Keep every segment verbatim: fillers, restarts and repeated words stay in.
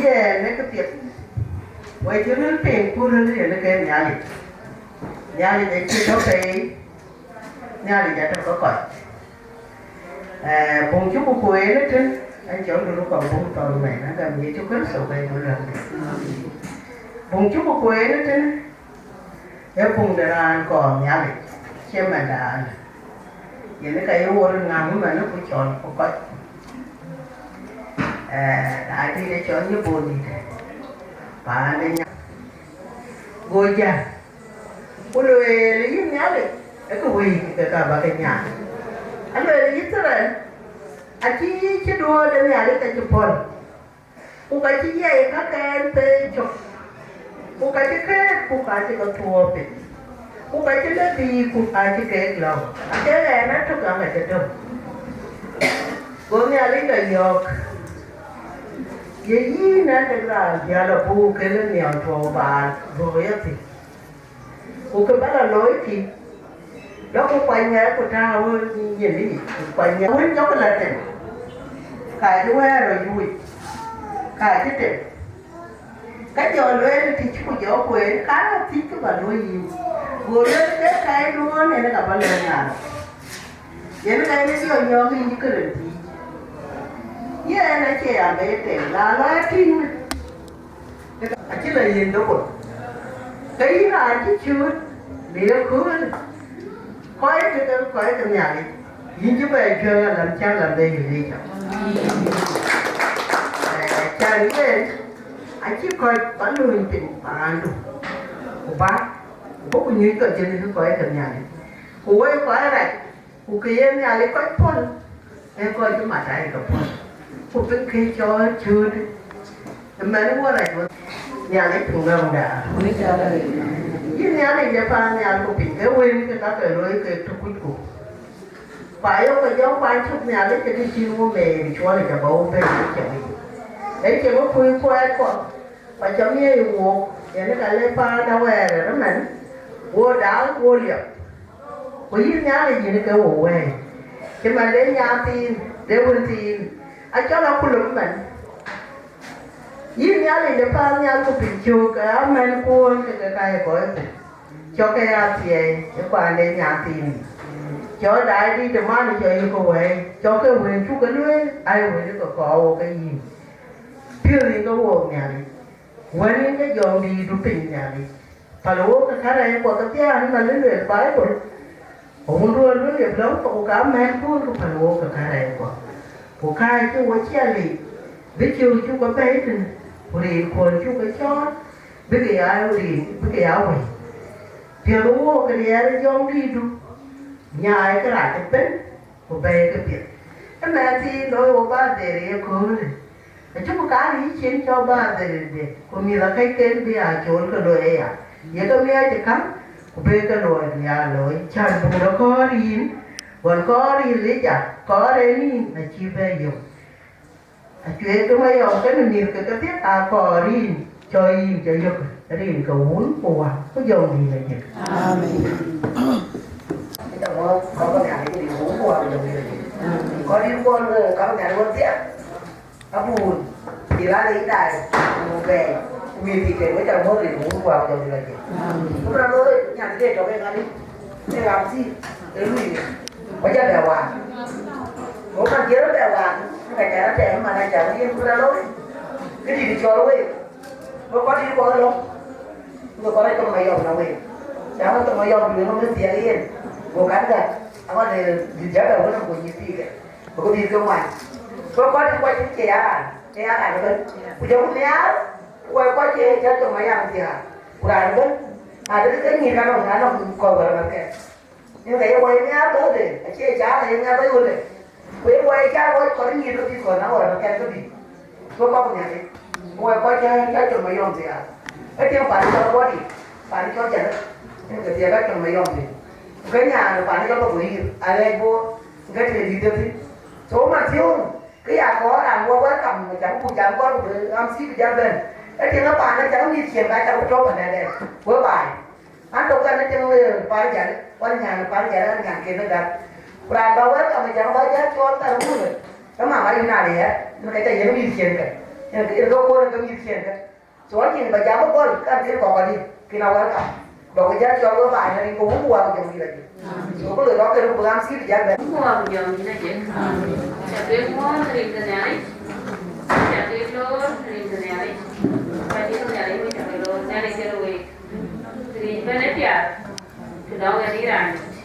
Yen ë këpiɛth, wek cï röl piŋ ku röl yen ke Nhialic. Nhialic acï tɔ̈ ke, Nhialic atɔ̈ ke kɔc. Eh, buŋ cï ku kueen ëtën, an cɔl du kɔŋ buŋ thɔn mɛn, an gam Yecu Kërtho ke du lɔ̈ŋ. Buŋ cï ku kueen ëtën, ee buŋ de raan kɔɔr Nhialic, cie mɛndan. Yen ka ye wor ŋaŋ mɛn ku cɔl ku kɔc. Eh, na dït ë cɔl ye bol dït, paan de nya. Go jäl, ku lueel yïn Nhialic, ee ke wëi ke ka ba ke nyaai. Alueel Yithriɛl, acï cï duɔɔr de Nhialic ka cï pɔ̈l, ku ka cï yai kakɛn pei cök, ku ka cï kɛɛk, ku ka cï ke thuɔɔu piny, ku ka cï lɔ biic, ku ka cï keek lɔ̈u, ake ɣɛn atök aa ka cï döŋ. Go Nhialic lɔ yɔ̈ɔ̈k, ye yïn adek raan jäl abuk ke lë nhiɔl tuɔɔu baal dhuɔ̈k ye thïn. Ku kë ba lɔ looi kï, Jɔku kuany ŋɛk ku tääu nyin yic, ku kuany ŋɛk wën jɔku la tem, ka cï wɛ̈ɛ̈r rɔt juuc, ka cï tem. Ka jɔ lueel tïc ku jɔ kueen, ka rɔt thiëc kë bä luɔ̈i yïn. Go lueel ke ka ye duɔ̈ɔ̈n en ka bä lɛ̈k ŋa? Yen ka yen jɔ nyɔɔk yïn cï këde thiëc. Yen acie ya bɛ ye tem, la lɔ ya tïŋ. Acï la yiëndë kɔc, ke yïn raan cï cööt në ye köölë, kɔc ke ke kɔc ke Nhialic, yïn cï bɛ cuɛ̈ɛ̈ŋ alam cä lam bɛ yï leec. Can yen acï kɔc bä lööny piny paandu, ku bä, ku bä ku nyuc kɔc cïn kë kɔc ke Nhialic, ku woi kɔc rac. Ku kë ye Nhialic kɔc pɔ̈l, ee kɔc cï mat ayï ke pɔ̈l, ku piŋ kë cɔɔl cööt ëmɛn wɔ rac wɔ. Nhialic piŋ lɔ̈ŋda. Yïn Nhialic de paannhial ku piny, ee wël ke ka ke looi ke tök kucku. Ku ayok ke jɔ kuany cök Nhialic ke të cïn wo meer cuɔl ë jɔ bä wo bɛ̈n ë cieŋ yic. Ee cieŋ ë kuc kuɛɛt kuɔ, ku acä miëë wook, yen ka le paan awɛɛr ëmɛn, wo daal wo liɔp. Ku yïn Nhialic yïn ke wo wɛ̈ɛ̈i, cï man de nyathiin, de wënthiin, acɔl akulëm man. Yïn Nhialic de paannhial ku piny cök, ke amɛ̈nkuön ke ke ka ye kɔc ku cɔk ke ya thiɛɛi ë kuande nyathiin. Cɔk daai dït ë man cɔ yï ke wɛ̈ɛ̈i, cɔk ke wël cuk ke lueel, aye wël ke kɔɔr wo ke yïn. Piööth yïn ke wook Nhialic, wën yïn ke jɔŋdïïtdu piny Nhialic. Päl wook ke kärɛckuɔ ke thiaan, man ë lueel Baibul, ku wun duɔ̈ɔ̈r duɔ̈n ye lɔ̈ŋ thok, ku ka mɛ̈ɛ̈tkun, ku päl wook ke kärɛckuɔ. Ku kääc cï wo ciɛl yiic, bï cöök cuk ke bɛ̈ɛ̈i tënë, ku rinkuɔn cuk ke cɔɔl, bï ke ya rin, bï ke ya wëi. Piɛth wook ke riɛɛr ë jɔŋdïïtdu, nyaai kërac ëbën, ku bɛ̈ɛ̈i ke piɛth. Ëmɛn thïn looi wo bäär dheer ë yeköölë, acï ku kaar yï cin cɔk bäär dheerde, ku mïth akëcken bï aa cool ke looi aya, ye ke miɔɔc ë käŋ, ku bï ke luɔi bï aa looi, cän buk rɔt kɔɔr yïn, ɣɔn kɔɔr yïn Elija, kɔɔr en yïn acï bɛ yök. Acueek ke Mayɔm kenë mïthke kedhie aa kɔɔr yïn, cɔk yïn cä yök rin ke Wun ku Wä ku Jɔŋdït Lajik. Amen. Ë ca muɔ̈ɔ̈th kɔc ke Nhialic rin ke Wun ku Wä ku Jɔŋdït Lajik. Kɔc dït kuɔn ke kɔc ke Nhialic wedhie, abun, cï raan ë yï daai, ku bɛ̈ɛ̈i, ku mïthkï ke, we ca muɔ̈ɔ̈th rin ke Wun ku Wä ku Jɔŋdït Lajik. Ku raan looi Nhialic de tɔ̈ ke ŋadï, ke ɣam thïn, ë luui, ku jɔ bɛ waar. Ku man cï rɔt bɛ waar, ka ca rɔt tɛɛm man, aca wek yen ku rɔt looi. Këdït cɔl wek, we kɔc dït kuɔth lɔ, we kɔc rɔt cɔl Mayɔm na wek. Ca rɔt cɔl Mayɔm, duëër ŋö bï thiɛk yen, go kat gät, amat dït jäk bɛ wën ku nyïïth pïïr ke, bï ku dhil ke ŋuany. We kɔc dït kuɔc cï cie ya raan, cie ya raan ëbën. Ku jɔku nhiaar, we kɔc cie cä cɔl Mayɔm thiaar, ku raan ëbën, na de ke nyïïr ka nɔm, na nɔm kɔc wär ëbën kɛn. Yen ka ye wai nhiaar bä de, acie cä ka ye nhiaar bä yolde. Ku ye wai cä wai kɔn nyïïr bä bï kɔn na wär bä kɛn bä bï. Ku kɔk Nhialic. Ku wai kɔc cä cä cɔl Mayɔm thiaar. Ë tiŋ pan cɔl Bɔdi, pan cɔl Jɛn. Yen ke thiaar ka cɔl Mayɔm de. Ku ke nyan pan cɔl Bɔdi, a lɛc bo, ke te dït de thin. So man thiɔ̈ɔ̈ŋ, ke ya kɔɔr an wä welcome, cam ku jam kɔn ku bï ɣam thii bï jam bɛ̈n. Ë tiŋ pan cä mïth cien ka cä ku tɔ̈ pan dɛ̈. Whereby An tök kɛn ë tiŋ, eh, Parijan, wän nyan Parijan, an nyan ken ë gät. Ku raan bä wɛ̈ɛ̈r kam ë cäŋ bä jäl cɔɔl thar wun ë, ke mama yïn ade ë, yen ke cä yen mïth cien kë. Yen ke, yen ke kuɔn ke mïth cien kë. So, an cïn bä jam ë gɔl, kan thil kɔk adï, kin a wɛ̈ɛ̈r kam. Dɔk ë jäl cɔɔl we baai në rin ke wun ku wak jɔŋ dït adï. So, ku loi dɔk kën ku bï ɣam thii bï jäl bɛ̈n. Wun ku wak jɔŋ dït adï. Cä ke muɔɔn rin ke Nhialic. Cä ke loor rin ke Nhialic. Ka cï Nhialic wec cä ke loor, Nhialic ke wec. Rin bɛ̈n ë piath, të dɔŋ en yï raan dït,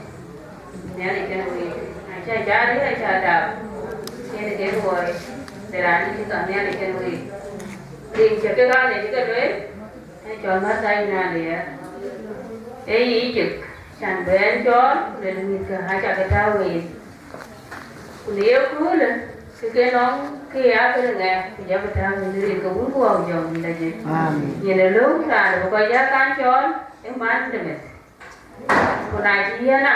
Nhialic kenë wek. Acä cä rëër, acä dap, yen ke luɔi de raan dït, ka Nhialic kenë wek. Rin cï kek aa lec ke lueel, ee cɔl Mathayo nɔn ë ya, ee yic cök, can bɛ ɛn cɔɔl, ku luel mïthkë, acä ke tääu ween. Ku në ye köölë, ke ke nɔŋ ke ya këde ŋɛk, ku jɔkï tääu në rin ke Wun ku Wä ku Jɔŋdït Lajik. Amen. Nyin ë löŋ raan bï kɔc jɔ kan cɔɔl, ë man de meth. Ku na cï yɛn a,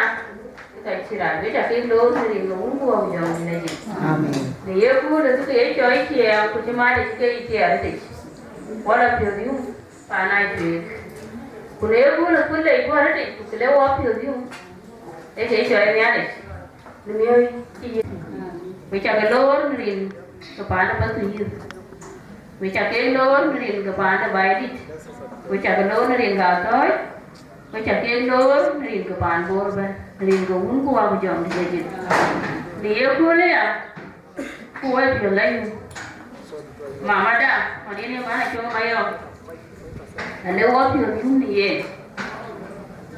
ke ka cï raan wec akek loor në rin ke Wun ku Wä ku Jɔŋdït Lajik. Amen. Në ye köölë, ke ke ye cɔɔc ciɛɛŋ, ku cï mat ë cï ke yï thiɛɛr ëtec. Wala piɔ̈th yum, paan aa cueek. Ku në ye köölë, ku lec kuär ëtec, ku ke le wɔ piɔ̈th yum. Ee ke cɔɔl Nhialic në miɔ̈c cï yic. Ku cä ke loor në rin ke paan de Pathuyith. Ku cä ke loor në rin ke paan de Baidït. Ku cä ke loor në rin ke Athɔ̈ɔ̈c. Ku cä ke loor në rin ke paan Bor ëbɛ̈n, në rin ke Wun ku Wä ku Jɔŋdït Lajik. Në ye köölë ya, ku wɔ piɔ̈ɔ̈th la yum. Mamada, ɣɔn yen ë man Acɔŋ Mayɔm, ale wɔ piɔ̈ɔ̈th yum në yen.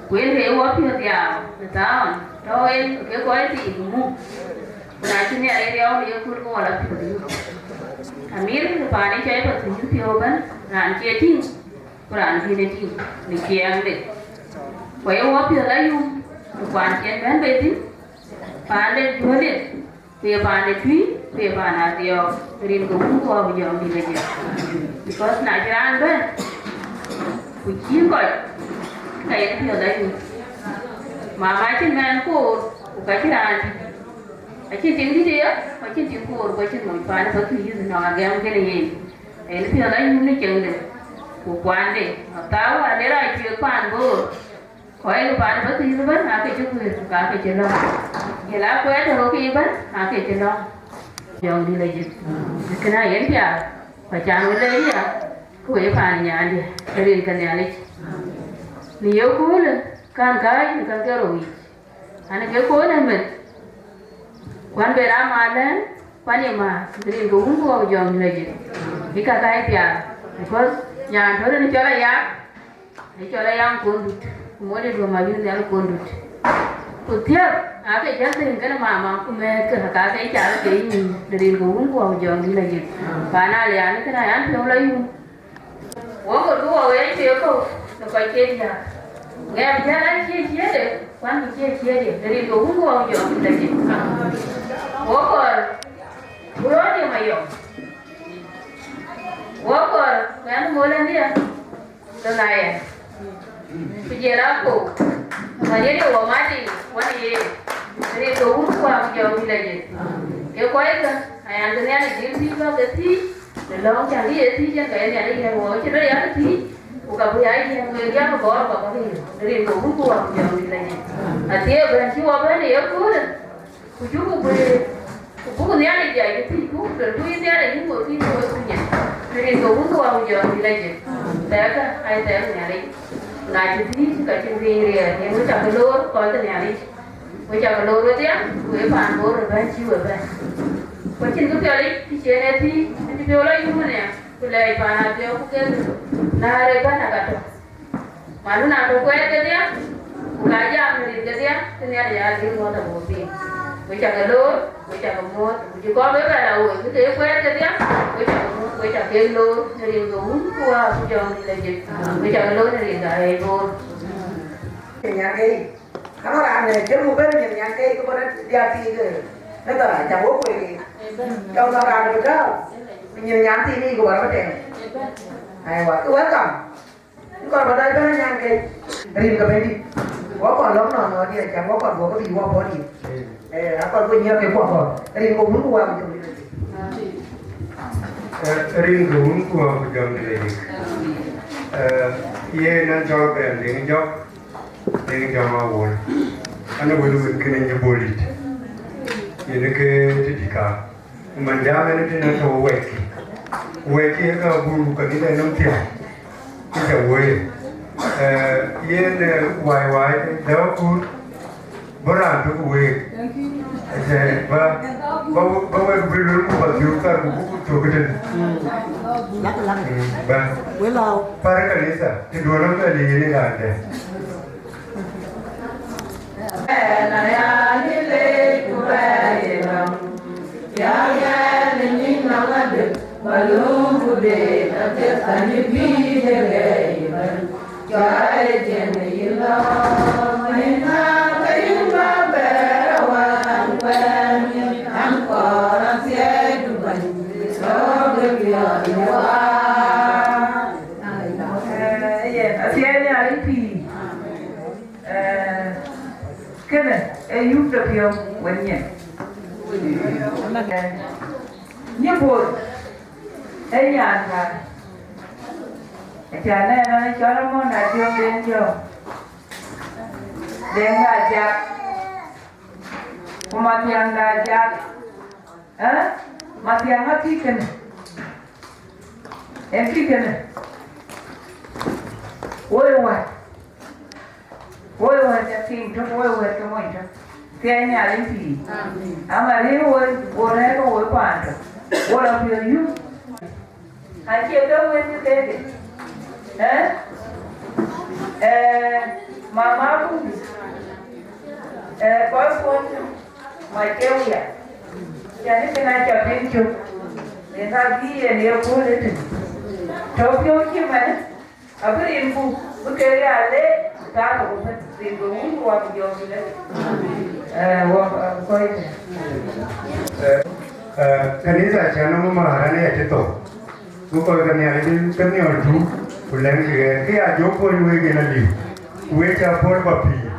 Ku yen ke ye wɔ piɔ̈ɔ̈th dhiau në thaawën, tɔ̈u yen ke kɔc thii ku muk. Ku na cï Nhialic riɔu në ye kööl, ke wɔ la piɔ̈ɔ̈th yum. Amir, paan ë cɔɔl Pathuyith piɔ̈u ëbɛ̈n, raan cie tïŋ, ku raan bï në tïŋ në ciɛɛŋde. Ku ye wɔ piɔ̈ɔ̈th la yum, ku kuan cï en bɛ̈n bei thïn, paan de Juɔ̈ɔ̈r, ku ye paan de Tuï, ku ye paan Athiɔɔk, rin ke Wun ku Wä ku Jɔŋdït Lajik. Because na cï raan bɛ̈n, ku cïï kɔc, ka yen piɔ̈ɔ̈th la yum. Mama acïn mɛnh koor, ku ka cï raan dït. Acïn tiŋ dït ë ye, ku acïn tiŋ koor, ku acïn moc paan ë Pathuyith nɔŋ agɛm kënë yen. Yen piɔ̈ɔ̈th la yum në cieŋde, ku kuande, athaau ale rac cuëëk paan Bor. Kɔc ke paan Pathuyith ëbɛ̈n aake cï guëër, ku aake cï lɔ̈ŋ. Jël akuɛɛr tɔ̈ ke ëbɛ̈n aake cï lɔ̈ŋ. Jɔŋdït Lajik. Kënë ayen piath, ku can wek lɛc ya, ku wek paan nyaandiɛ̈, rin ke Nhialic. Në ye köölë, kan kääc në käŋ ke rou yic. An, ke köölë meth, kuan ben a math lɛ̈n, kuan ye math, rin ke Wun ku Wä ku Jɔŋdït Lajik. Bï ka kääc piath, because nyan tɔ̈ rin cɔl Ayak, ë cɔl Ayak Kondut, ku mɔ̈l ë duɔ̈m abï Nhial Kondut. Ku thiäk, aake jäl thïn kenë mama, ku mɛ̈ɛ̈th ke ka ke cak ke yïn, në rin ke Wun ku Wä ku Jɔŋdït Lajik. Paan Alian kënë ayan piɔ̈u la yum. Wok ë duɔ̈ɔ̈r wek cie kɔ̈u në kɔc ke diäk. Ŋɛk jäl an cie ciëëde, kuan bï cie ciëëde, në rin ke Wun ku Wä ku Jɔŋdït Lajik. Wok kɔɔr, ku rɔt ye Mayɔm. Wok kɔɔr, ku ɛn mol ɛn diɛ̈, lon ayɛn. Ku jël akɔ̈u, ku yen ye wɔ mat yic, wän ye, në rin ke Wun ku Wä ku Jɔŋdït Lajik. Ke kɔckë, ayan ke Nhialic dhil bï bä ke thiëc, në lɔ̈ŋ cäŋ ye thiëc yen ka ye Nhialic yɛn wɔ cï rɔt yak thiëc, ku ka bï ya yɛn wek yak bɔ̈ɔ̈r ka bä ke yök, në rin ke Wun ku Wä ku Jɔŋdït Lajik. Athiëëk bɛ̈n cï wɔ bɛ̈n ë ye köölë, ku cuk guëër, ku buk Nhialic ya yï thiëc, ku tɔ̈ ku yï Nhialic yïn ŋot kï wek ku nyin, në rin ke Wun ku Wä ku Jɔŋdït Lajik. Thɛɛkkë, ai thɛɛk Nhialic. Na cï thiëc ka cïn piny riɛɛr, yen wek cä ke loor kɔc ke Nhialic. Wek cä ke loor wedhie, ku ye paan Bor ëbɛ̈n cï we bɛ̈n. Ku acïn kë piɔl yic cï cï en ë thiëc, acï piɔ̈u la yum ënɛ, ku lɛɛc paan Athiɔɔk ku Kondut, na rëër bɛ̈n aka tök. Mandu na tök kuɛɛr kedhie, ku ka jam në rin kedhie, ke Nhialic aa dhil ŋuɔ̈th abuk piŋ. Wek cä ke loor, wek cä ke muɔ̈ɔ̈th, ku cï kɔn wek bɛ la woi, bï ke ye kuɛɛr kedhie, wek cä ke muɔ̈ɔ̈th, wek cä ke loor, në rin ke Wun ku Wä ku Jɔŋdït Lajik. Wek cä ke loor në rin ke Aɣeec Bor. Nyan ke yic. Ka raan ë cï muk bɛ̈n nyin nyan ke yic, ke bɔ̈ rɔt diäär thii ke, në thɔn raan cä wok wek yic. Cɔl thɔn raan bï tääu, nyin nyan thii yic, ke bɔ̈ rɔt tɛ̈ɛ̈u. Aiwa, ke welcome. Kɔn bä dac bɛ̈n nyan ke yic. Rin ke Bɛ̈nydït. Wɔ kɔn lɔ̈k nɔn nɔn diɛ̈, cä wɔ kɔn bɔ̈ ke bï wɔ bɔ̈ diɛ̈. Eh, akɔn ku nyiɛɛr ke kuɔ kɔn. Rin ke Wun ku Wä ku Jɔŋdït Lajik. Eh, rin ke Wun ku Wä ku Jɔŋdït Lajik. Eh, yen an cɔl Bɛ̈n Deŋ Jɔk, Deŋ Jɔk Awuɔ̈l. An wël wën kënë Nyï Boldït. Yen ke tëdï ka. Ku man jam en tënë tɔ̈u wɛ̈ɛ̈tkï. Wɛ̈ɛ̈tkï ë ka buru ka dhil en nɔm thiäk. Kë ca wëë, eh, yen, eh, wai wai, dɛ akut, bï raan tök week. Ëcë, ba, ba, ba wek bï luel ku ba thiök thar ku buk tök tën. Lak, lak. Mm, ba. Wek lääu. Pär kanitha, të duɔ̈n ëbɛ̈n yen ë raan dɛ̈. Eh, yen, athiɛɛi Nhialic pïïr. Eh, kënë ee yup de piɔ̈u wën nyin. Eh, Nyï Bol ee nyan ka. Aca nɛn an cɔl Amɔ̈n Adiɔ̈k Deŋ Jɔ̈k. Deŋ Ajak. Ku Mathiaŋda Ajak, ë? Mathiaŋ akï kënë. En kï kënë. Woi wät. Woi wät ca tiŋ tök, woi wät ke mony tök. Thiɛɛny Nhialic pïïr. Amen. Ama rëër woi, wo rɛ̈ɛ̈r ke woi paan tök. Wo lɔ piɔ̈u yum. Acie ke wël ke keek. Ë? Ë, mama Bundi. Ë, kɔc kuɔn mac ke wia. Cän ë kën aca piŋ cök. Yen ka bï yen ye kööl ëtën. Tɔ̈ piɔ̈u cï manë, abï rin ku, bï ke ya le, ka tɔ̈ ku bï rin ku wun ku wak jɔ bï le. Ë, wak, ë, kɔc tën. Ë, ë, kanitha cän nɔm määr an, ë cï thou. Ku kɔc ke Nhialic ke miɔɔc tu, ku lɛ̈ŋkï ɣɛɛr, ke ya jɔ kuɔny week en aliu, ku week cä puɔ̈l bä pïïr.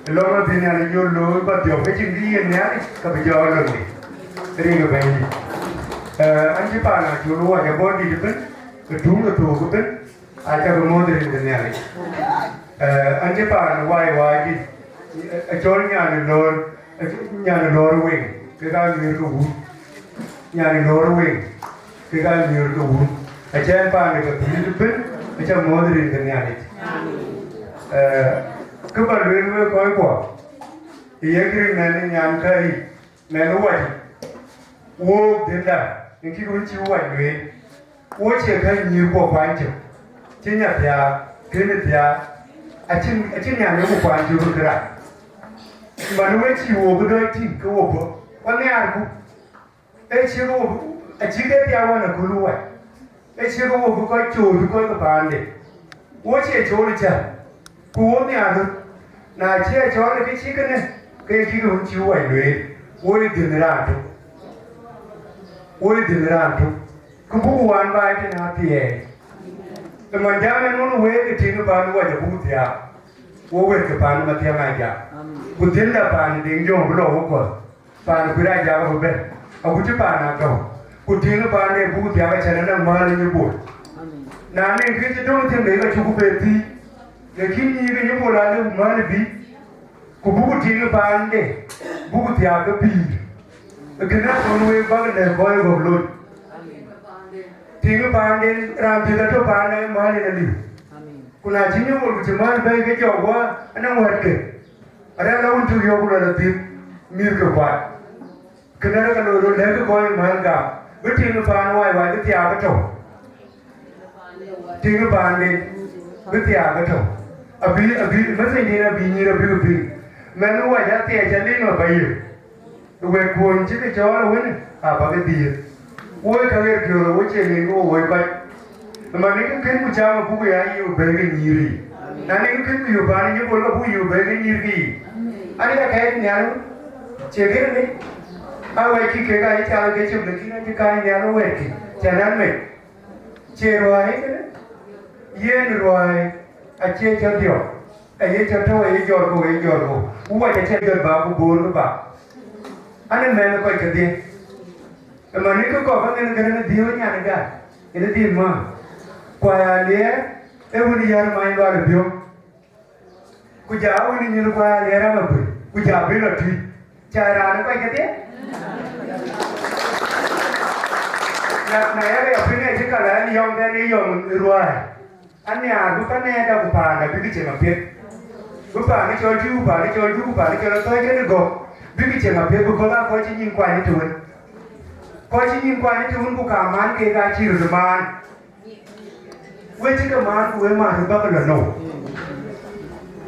Ë lɔ̈ŋ abï Nhialic jɔ looi bä dhiɔp, ke cïn kë yiën Nhialic, ka bï jɔ lon de. Rin ke Bɛ̈nydït. Ë, an cï paan Acol Wac abɔ̈ dït ëbën, ke tuŋ ke thook ëbën, acä ke mɔ̈th rin ke Nhialic. Ë, an cï paan Wai Wai dït, ë, ë cɔl nyan ë lɔ̈ɔ̈r, ë, nyan ë lɔ̈ɔ̈r weŋ, ke ka nyuëër ke wun. Nyan ë lɔ̈ɔ̈r weŋ, ke ka nyuëër ke wun. Acän paan de ke pïïr ëbën, acä mɔ̈th rin ke Nhialic. Ë, kë bä lueel wek kɔc kuɔ, ë ye kërë mɛn ë nyan kä yic, mɛn ë wac yic. Wook dhiënda, në kï wën cï wac lueel. Wo cie kë nyïïr kuɔ kuany cök, cï nya thiaak, kënë thiaak, acïn, acïn nyan ë ku kuany cök röt kërac. Man we cï wo bï dɔc tïŋ ke wo bɔ̈, ku nhiaarku, ee cïk wo, acïk ke thiaak wën aköl wac, ee cïk wo bï kɔc cool bï kɔc ke paande. Wo cie cool cä, ku wo nhiaar röt, na cie cɔɔl ke cï kënë, ke cïk wën cï wac lueel, wo ye dhiënh raan tök, wo ye dhiënh raan tök. Ku buk wan baai tënë athiɛɛi. Ë man jam en wun week ë tiŋ paan wac abuk thiaak, wo wet ke paan Mathiaŋ Ajak. Ku thiënda paan Deŋ Jɔŋ bï lɔ wok kɔth, paan Kuir Ajak abï bɛ̈n, aku cï paan agäu. Ku tiŋ paan de buk thiaak acän ënɔŋ mäl ë Nyïbol. Na nɛŋ kë cï döŋ thiëŋ de ka cuk be thii, lakin nyïïk ë Nyïbol aa lëu mäl ë bï. Ku buk tiŋ paande, buk thiaak ke pïïr. Kënë athɔn week bäk lɛ̈k kɔc ë gɔ̈k lon. Tiŋ paanden, raan piɛth atɔ̈ paanda ë mäl en aliu. Ku na cï Nyïbol ku cï mäl bɛ̈ɛ̈i ke jɔk wä ënɔŋ wɛ̈tke, arɛ̈ɛ̈r la wun tök yɔ̈ɔ̈k ku luɛl adhil mïthke kuat. Kënë rɔt ke loi röt lɛ̈k kɔc ë mäl gam, bï tiŋ paan Wai Wai bï thiaak ëtök. Tiŋ paanden bï thiaak ëtök. Abï, abï, message din abï nyïïr abï ke piŋ. Mɛn wac athiɛɛc ca liŋ aba yök. Wek kuɔny cï ke cɔɔl ë wënë, aba ke dhiëëth. Woi ka ɣer piɔ̈ɔ̈th, wo cie ŋic ke wo woi kɔc. Ëmɛn ke kën ku cam abuk ya yiëë bɛ̈ɛ̈i ke nyïïr yiic. Na nɛŋ ke kën ku yök paan ë Nyïbol, abuk yök bɛ̈ɛ̈i ke nyïïr ke yiic. Ani ka kɛɛc nhial ë wun, cie kën ënë. A wɛckï kek aa ye cal ke cök, lakin acï kääc nhial ë wɛ̈ɛ̈tkï, cän an mec. Cie ruääi ee kënë? Yen ruääi acie cä dhiɔp, aye cä tɔ̈u, aye jɔl kok, aye jɔl kok. Ku wac acï jɔt bä ku boor kë bä. An, ë mɛnh ë kɔc kedhie. Ëmɛn ë kë kɔ̈k aŋen gërën ë dhiëëu nyan ë gam, yen ë dhiëth määr. Ku aya liɛɛr ee wën yär many lual ë biöŋ. Ku ja wën ë nyin kuaar ye ram abï, ku ja bï lɔ tui, ca raan ë kɔc kedhie. Na, na ya ya piny acï ka la ɛn yɔŋ kɛn ë yɔŋ ruääi. An nhiaar bï pan nɛɛda ku paanda bïk cieŋ apiɛth. Bï paan ë cɔl tui ku paan ë cɔl juk ku paan ë cɔl athɔ̈ɔ̈c kɛn ë gɔ̈k, bïk cieŋ apiɛth, bï kɔ̈k aa kɔc cï nyin kuany ë të wën. Kɔc cï nyin kuany ë të wën ku ka man keek aa cï röt maan. We cï ke maan ku we maan bäk lɔ nou.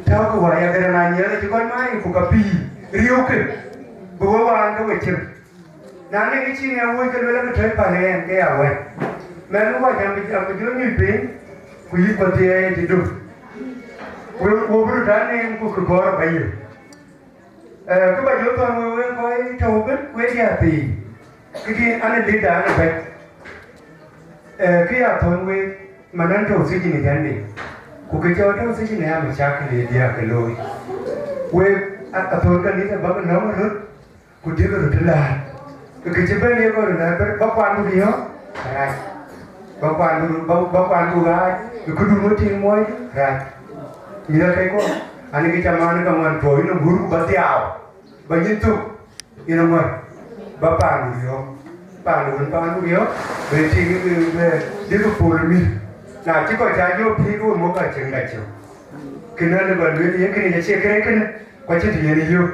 Tääu ke wä ya gërë na nyiɛɛl acï kɔc maan ku ka pïïr riëëukë, bï we waan ke we cïn. Na nɛŋ cï ŋɛk wööc ke luel ke tɔ̈c päl ë ɛn ke ya wɛ̈t. Mɛn wä jam bï jam bï jɔ nyuc piny, ku yïk kɔ̈th thiɛɛi ë cï döŋ. We wo bï röt an nɛŋ ku kë gɔ̈ɔ̈r aba yök. Ee, kë bä jɔ thɔ̈n wek, wek kɔc tɔ̈u ëbën, wek diäär thii, kë dï an ë leader an ë bɛ̈t. Ee, kë ya thɔ̈n wek, man an tɔ̈u sijin ë jande, ku kë cɔl tɔ̈u sijin ë ya mashakil ë diäär ke looi. Wek a, athör kanitha bäk nɔ̈k ë röt, ku dïk röt ë läät. Kë cï bɛ̈n ye kɔc röt läät, bä, bä kuan bï yɔ̈ɔ̈k rac. Bä kuan bï, bä, bä kuan bï ɣaac, ë këdun wä tïŋ muɔɔc rac. Mïth akɛc kɔ̈k, an, kë cä man ë kaŋuan tuɔɔc në gur ku bä dhiau, bä nyin thök, Yen aŋuän ba paandu riɔ̈ɔ̈k, paandu wën paandu riɔ̈ɔ̈k, bï tïŋ, bï, bï, bï pol mïth. Na cï kɔc cä jɔ pïïr, wek mɔ̈k ka cïn ka cök. Kënë lë ba lueel, yen kënë acie kërɛɛc kënë, ku acïn të yen yök.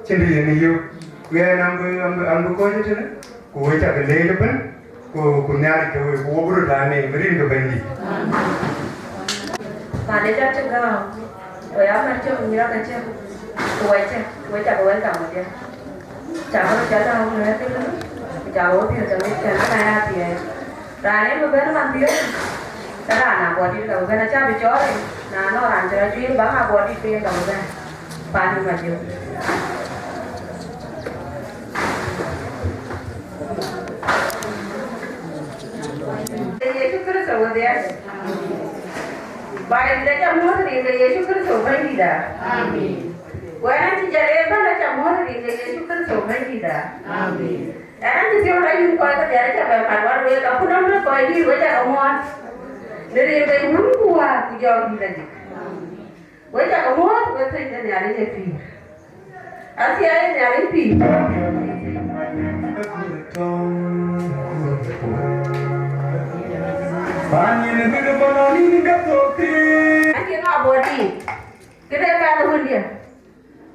Cïn të yen yök. Ku ɣɛn an bï, an bï, an bï kɔc ëtënë, ku wek cä ke leec ëbën, ku, ku Nhialic ke wek, ku wo bï röt aa neem rin ke Bɛ̈nydït. Pande cä cï gääu, ku ya mär cï nyïïr ake cï, ku wɛ̈c cï, ku wek cä ke welcome wedhie. Cä ke röt cä tääu në kënë, ku cä ke we piɔ̈ɔ̈th tënë cän kënë aya thiëëc. Raan ë bï bɛ̈n man thiëëc, ke raan abɔ̈ dït ka bï bɛ̈n, acä bï cɔɔl en, na nɔŋ raan cï rɔt juiir baŋ abɔ̈ dït ke yen ka bï bɛ̈n. Paan ë Majök. Yecu Kërtho wedhie. Baai dït, aca muɔ̈ɔ̈th rin ke Yecu Kërtho Bɛ̈nydït aa. Amen. Wɛ̈ɛ̈r an cï jal ee bän, aca muɔ̈ɔ̈th rin ke Yecu Kërtho Bɛ̈nydït aa. Amen. Ɛn an cï piɔ̈u la yum kɔc kedhie, aca bɛ mat wär week, akutnɔm në kɔc dït, wek cä ke muɔ̈ɔ̈th. Në rin ke Wun ku Wät ku Jɔŋdït Lajik. Wek cä ke muɔ̈ɔ̈th, wek thëny de Nhialic ë pïïr. Athia ye Nhialic pïïr. Acie ŋa bɔ̈ dït, këde kan ë wëndiɛ̈,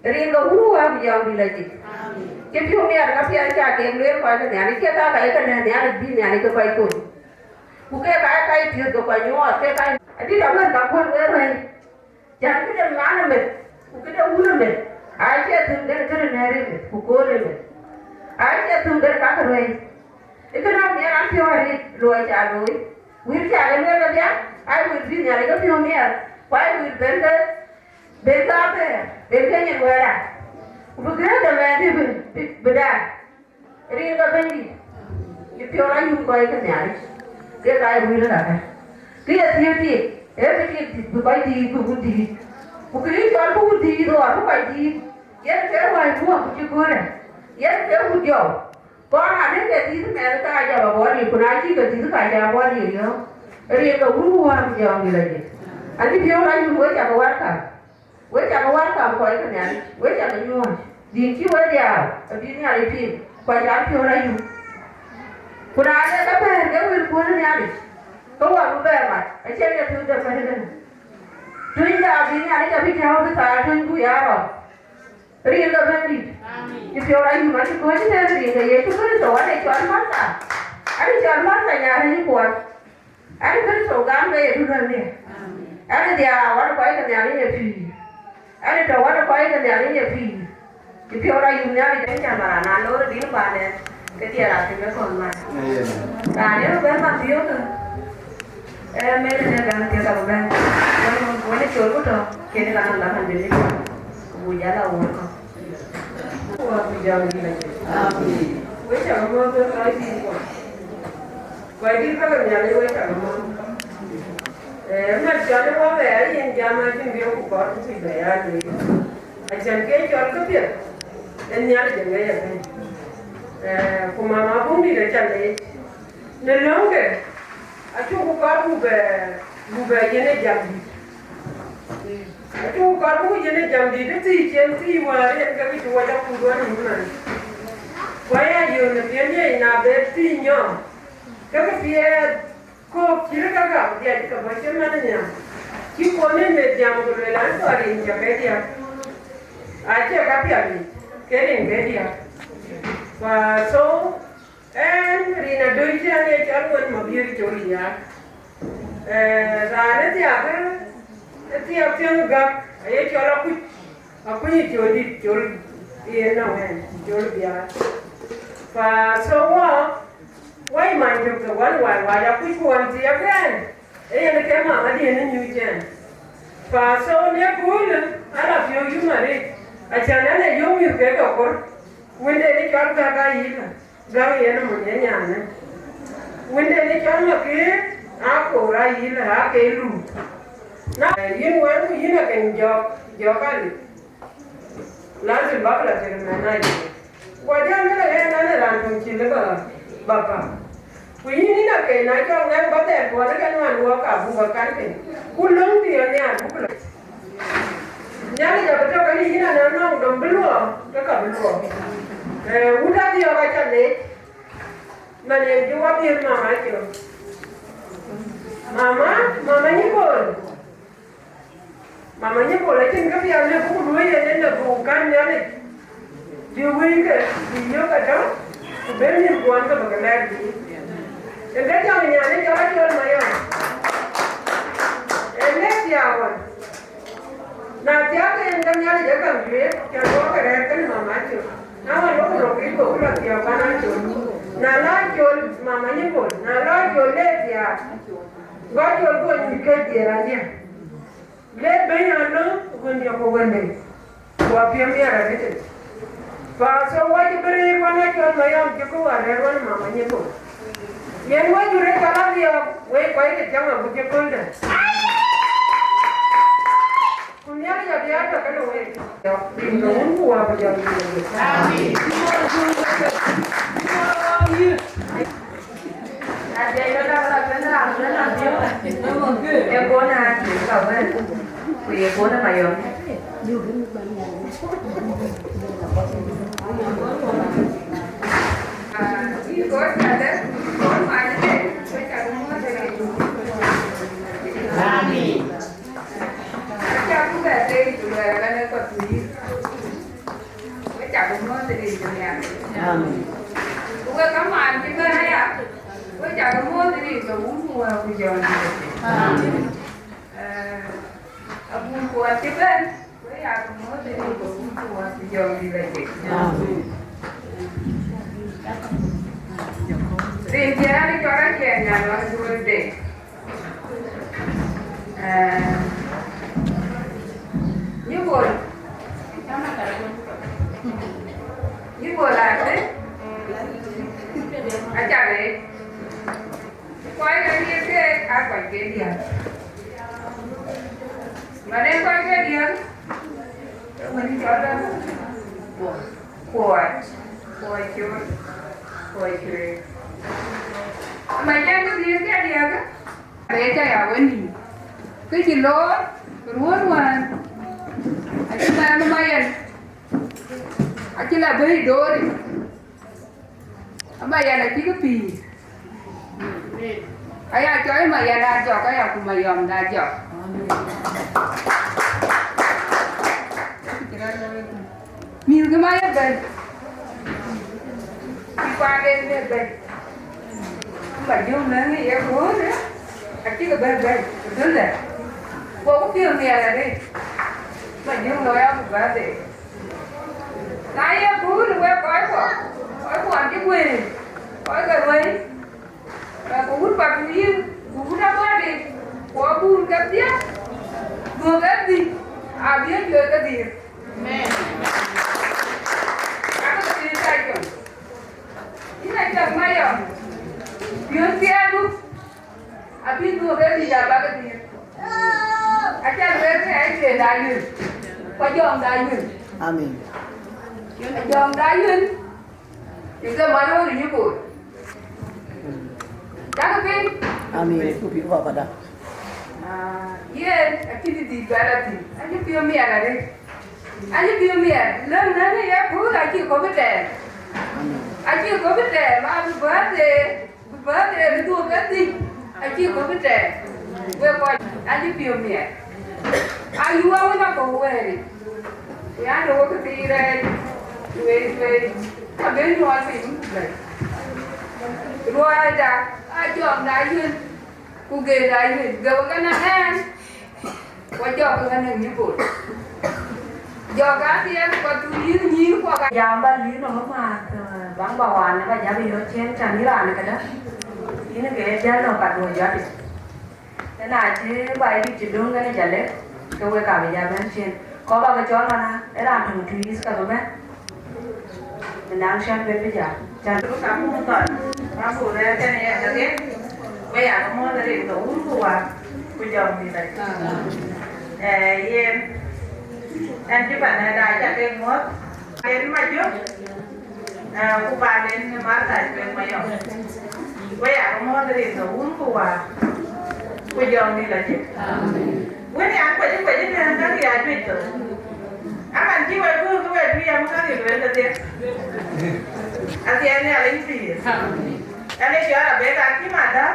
rin ke Wun ku Wät ku Jɔŋdït Lajik. Cï piɔ̈u miɛt ka piɛth ca kek lueel kɔc ke Nhialic, ke ka ka ye ke lɛ̈k Nhialic bï Nhialic ke kɔc kony. Ku ke ka ye ka ye piɔ̈ɔ̈th ke kɔc nyuɔɔth, ke ka ye adït awën ka kuɔ̈n wek rɛ̈c. Cän këde man ëmën, ku këde wun ëmën, acie thïn den këde nɛ̈ɛ̈r ëmën, ku kööl ëmën. Acie thïn den ka ke ruëëc. Ë kënë amiɛt an piɔ̈u arëët luɔi ca looi. Wël ca ke lueel kedhie, aa wël bï Nhialic ke piɔ̈u miɛt, ku aa wël ben ke, ben ke abɛ̈ɛ̈r, ben ke nyin wɛ̈ɛ̈r. Ku bï gëëk de mɛnhdi bï, bï, bï daai. Rin ke Bɛ̈nydït, cï piɔ̈u la yum kɔc ke Nhialic, kek aa ye wël ë kakë. Kë ye thiëëk tik, ee kë tik dït, bï kɔc dïït, bï wun dïït. Ku kë ye cɔl bï wun dïït, ɣɔn bï kɔc dïït, yen ke ruääi buɔ̈k ku cï göörë, yen ke wun jɔu. Kɔn adï ke dïït mɛnh ka jɔl abɔ̈ dït, ku na cï ke dïït ka jɔl abɔ̈ dït riɔ̈ɔ̈k. Rin ke Wun ku Wät ku Jɔŋdït Lajik. An cï piɔ̈u la yum, wek cä ke welcome. Wek cä ke welcome kɔc ke Nhialic, wek cä ke nyuɔ̈ɔ̈c. Dït cï wek diaau, abï Nhialic piŋ, kɔc an piɔ̈u la yum. Ku na le ke bɛ̈ɛ̈r ke wëlkuön ë Nhialic, ke wɔ bï bɛ mat, acïn ye piɔ̈u de pɛ̈n ëbɛ̈n. Tunyda abï Nhialic abï tääu bï thaar tuny ku ya rɔt. Rin ke Bɛ̈nydït. Amen. Cï piɔ̈u la yum, acï kɔ̈ɔ̈c tënë rin ke Yecu Kërtho, ade cɔl Martha. Ade cɔl Martha, nyaar ë kuɔn. Ade Kërtho gam ke ye duɔ̈ndiɛ̈. Amen. Ade dhiau, ade kɔc ke Nhialic ye pïïr. Ade tɔ̈u, ade kɔc ke Nhialic ye pïïr. Cï piɔ̈u la yum Nhialic, ade cä maran na loor ë dïn paanden, ke diɛɛr athïn ke kɔn man. Amen. Raan ë bɛ̈n man thiöökë, ee, mɛn ënë gam thiëk abï bɛ̈n. Wën, wën ë col ku tɔ̈, kën ë ka naŋ dak man bï lip, ku buk jal a wuur kɔ̈k. Ku wä ku jam dït la jël. Amen. Wek cä ke mɔ̈ɔ̈th wek kɔc dït kuɔ. Kɔc dït ka ke Nhialic wek cä ke mɔ̈ɔ̈th. Ee, mat cɔl ë wä bɛ a yen jam acïn biɔ̈k ku kɔɔr ku kuc bɛ ya lueel. Acän ke cɔl ke piɛth, en Nhialic ë ŋɛc ëbɛ̈n. Ee, ku mama Buŋdït acä leec. Në löŋke, acuk kɔɔr buk bɛ, buk bɛ yiɛ̈n ë jam dït. Acuk kɔɔr buk yiɛ̈n ë jam dït, ë thii cïn thii wäär yen ke kë cï wɔ jɔ kut wɔ nïïm man. Ku aya yöök në piɛ̈n yiëc na bɛ thii nyɔɔm, ke kë piɛth kɔ̈k cït ë kakë abï dhiac ke bɔ̈ cït man ë nhiam. Cï kuɔn ë meth jam ku lueel an, kɔɔr rin cä ke diäk. Acie ka piɛth yic, ke rin ke diäk. Fa so, Ɛn, rin adöc cï an ye cɔl ŋuɛ̈n Mabiöör Col Diaar. Ee, raan ë thiaak, ë thiaak piɛŋ gäk, aye cɔl Akuc, Akuc ë Col Dït, Col yen nɔŋ ɛn, Col Biaar. Fa so wɔ, wɔ ë many tök ke wän wai wac Akuc ku wän thiaak ɛn, ee yen ke mama diën ë nyuc ɛn. Fa so në köölë, ala piɔ̈u yum arëët, acän an, ee yöök mïth ke ke kor, wënden ë cɔl gäk ayï lä. Gäk yen mony ë nyanë. Wënden ë cɔl Makeer, aa koor ayï lä, aa ke lum. Na yïn wën ku yïn akën jɔk, jɔk alip. Lazim bäk la tëk mɛn ayï. Guɔ jam lë ɣɛn an, ë raan töŋ cï lë ba, ba päm. Ku yïn yïn akën na cɔl ŋɛk ba thɛɛr kuɔn ë kɛn wan wɔ ka buk ba kan piny. Ku löŋ thiëër nhial buk lɔ. Nhialic abï tɔ̈ kɛn yïn anɔŋ dɔm bï luɔɔk, ke ka bï luɔɔk. Eh, wut Adhiɔ̈k aca leec, man yen cï wä dhiël mama Acol. Mama, mama Nyibol. Mama Nyibol acïn kë piɛth lëu buk luɔ̈i yen, yen lëu buk kän Nhialic. Bï wëike, bï yök atɔ̈, ku bï mïth kuɔn ke bï ke lɛɛr bï. Yen ke jam nyan ë cɔl Acol Mayɔm. Yen lëu thiaak ɣɔn. Na thiaak ke yen ke Nhialic ë käŋ juëc, cä duɔ̈k ke rɛ̈ɛ̈r kenë mama Acol. Na ɣɔn lok röt ke duɔ̈k lɔ thiaak pan Acol. Na lɔ Acol mama Nyibol, na lɔ Acol lëu thiaak. Go Acol go nyuc ke dhiëër aliɛm. Le bɛ̈ny alöŋ wëndiɛ̈ ku wënde, ku apiɛm miɛt arëët. Fa so wɔ cï bï rëër wën Acol Mayɔm cï ku wä rɛ̈ɛ̈r wën mama Nyibol. Yen wɔ jur ë cɔl Adhiɔ̈k, wek kɔc ke cäŋ abuk cï köldä. Ku Nhialic abï atɔ̈ kenë wek. Rin ke Wun ku Wä ku Jɔŋdït Lajik. Amin. Ye bon a Nhialic ka wën, ku ye bon a Mayɔm. Amin. Aca ku bɛ tëëc ku luɛɛl ëbɛ̈n ë kɔc ku yïk. Wek cak muɔ̈ɔ̈th rin ke Nhialic. Amen. Ku wek kamaan cï bɛ̈n aya, wek cak muɔ̈ɔ̈th rin ke Wun ku Wä ku Jɔŋdït Lajik. Amen. Eh, abun kuɔɔth cï bɛ̈n, wek yak muɔ̈ɔ̈th rin ke Wun ku Wä ku Jɔŋdït Lajik. Amen. Rin cï raan ë cɔl Aciɛɛr Nyan Ɣɔn Juöör Deŋ. Eh, Nyibol. Nyibol ade. Aca leec. Kɔc ke diëk keek aa kɔc ke diäk. Mane kɔc ke diäk, ke wën cɔl Kuɔɔc, Kuɔɔc Col, Kuɔɔc Cuëër. Ama cɛn ke diëk ke diäk, Rɛɛc aya wën nïïm, kë cï looi ruɔ̈ɔ̈n wään, acï mɛnh ë Mayɛn, acï la bɛ̈i dooric, ë Mayɛn acï kë pïïr, aya cɔl ë Mayɛn aa jɔk, aya ku Mayɔm da jɔk. Mïthkï ma ye bɛ̈n, cï kuanden bï bɛ̈n, ba jɔ̈ɔ̈k nɛ̈ŋ ë ye köölë, acïkï bɛ̈n bɛ̈n ë dhöldɛ̈, gokï piɔ̈ɔ̈th nhial arëët, ba jɔ̈ɔ̈k lɔ ya ku bäthde. Na ye köölë wek kɔckuɔ, kɔckuɔn cï guëër, kɔc ke ruëëny, Ku wut Patuyic, ku wut Aguadi, ku abun kedhie, duɔ̈k kedhie, abï ë juëc kedhie. Amen. Ka kedhie ca cɔl. Yïn Acol Mayɔm, piɔ̈n thiaadu, abï duɔ̈k kedhie aba kedhie. Aca lueel ke aa Cuëër da Yuël, ku Ajɔŋ da Yuël. Amen. Ajɔŋ da Yuël, ë ke man ɣööt ë Nyibol. Cakï piŋ? Amin. Ku piŋ baba da. Ah, yen acïn dït bɛ̈n athïn. Acï piɔ̈u miɛt arëët. Acï piɔ̈u miɛt. Lëŋ nɛ̈ŋ ë ye kööl acï kɔ̈k bï tɛɛr. Amin. Acï kɔ̈k bï tɛɛr, ma bï bäth ee, bï bäth ee, bï dhuɔ̈k ke dhïc. Acï kɔ̈k bï tɛɛr. Wek kɔc, acï piɔ̈u miɛt. Ayuɔɔk wën akɔ̈u wɛ̈ɛ̈ric. Ku yan, de wek kë thii rɛɛc, wei, wei, ka ben nyuɔɔth piny ku bɛ̈n. Luɔida, Ajɔŋ da Yuël, ku Gëër da Yuël, gɛ̈k wek ënɔŋ ɛn, ku Ajɔŋ wek ënɔŋ Nyibol. Jɔk athiɛɛn, ku athuur yïn nyïïn kuɔk. Jam ba lïïr nɔm amääth, eh, baŋ ba waan, ba jam yɔ̈ɔ̈k ciëën, can yïn raan këdä. Yïn ke jal nɔm ka duɔ̈ɔ̈c jɔt. Ëna cï Baidït cï döŋ kenë Jalek, ke wek abï ja bɛ̈n cin. Kɔc ba ke cɔl ëna, ë raan töŋ Tuïc ka bï bɛ̈n. Ëna cän ben bï jam. Cän. Ka muk thɔn, ka muk rɛ̈ɛ̈r kenë yen ke ɣet, we ya ke muɔ̈th rin ke Wun ku Wä, ku Jɔŋdït Lajik. Eh, yen, ɛn cï pan ë daai ca ke muɔ̈th. Yen Majök. Eh, ku panden Martha Cuëëŋ Mayɔm. We ya ke muɔ̈th rin ke Wun ku Wä, ku Jɔŋdït Lajik. Wën ya kuec kuec ëtɛ̈ɛ̈n, ka ya juëc thok. Aman cï wek guur ke we Bï yam ka ke luel kedhie. Athiɛɛi Nhialic pïïr. Ɛn ë cɔl Rebecca Akim Adäu,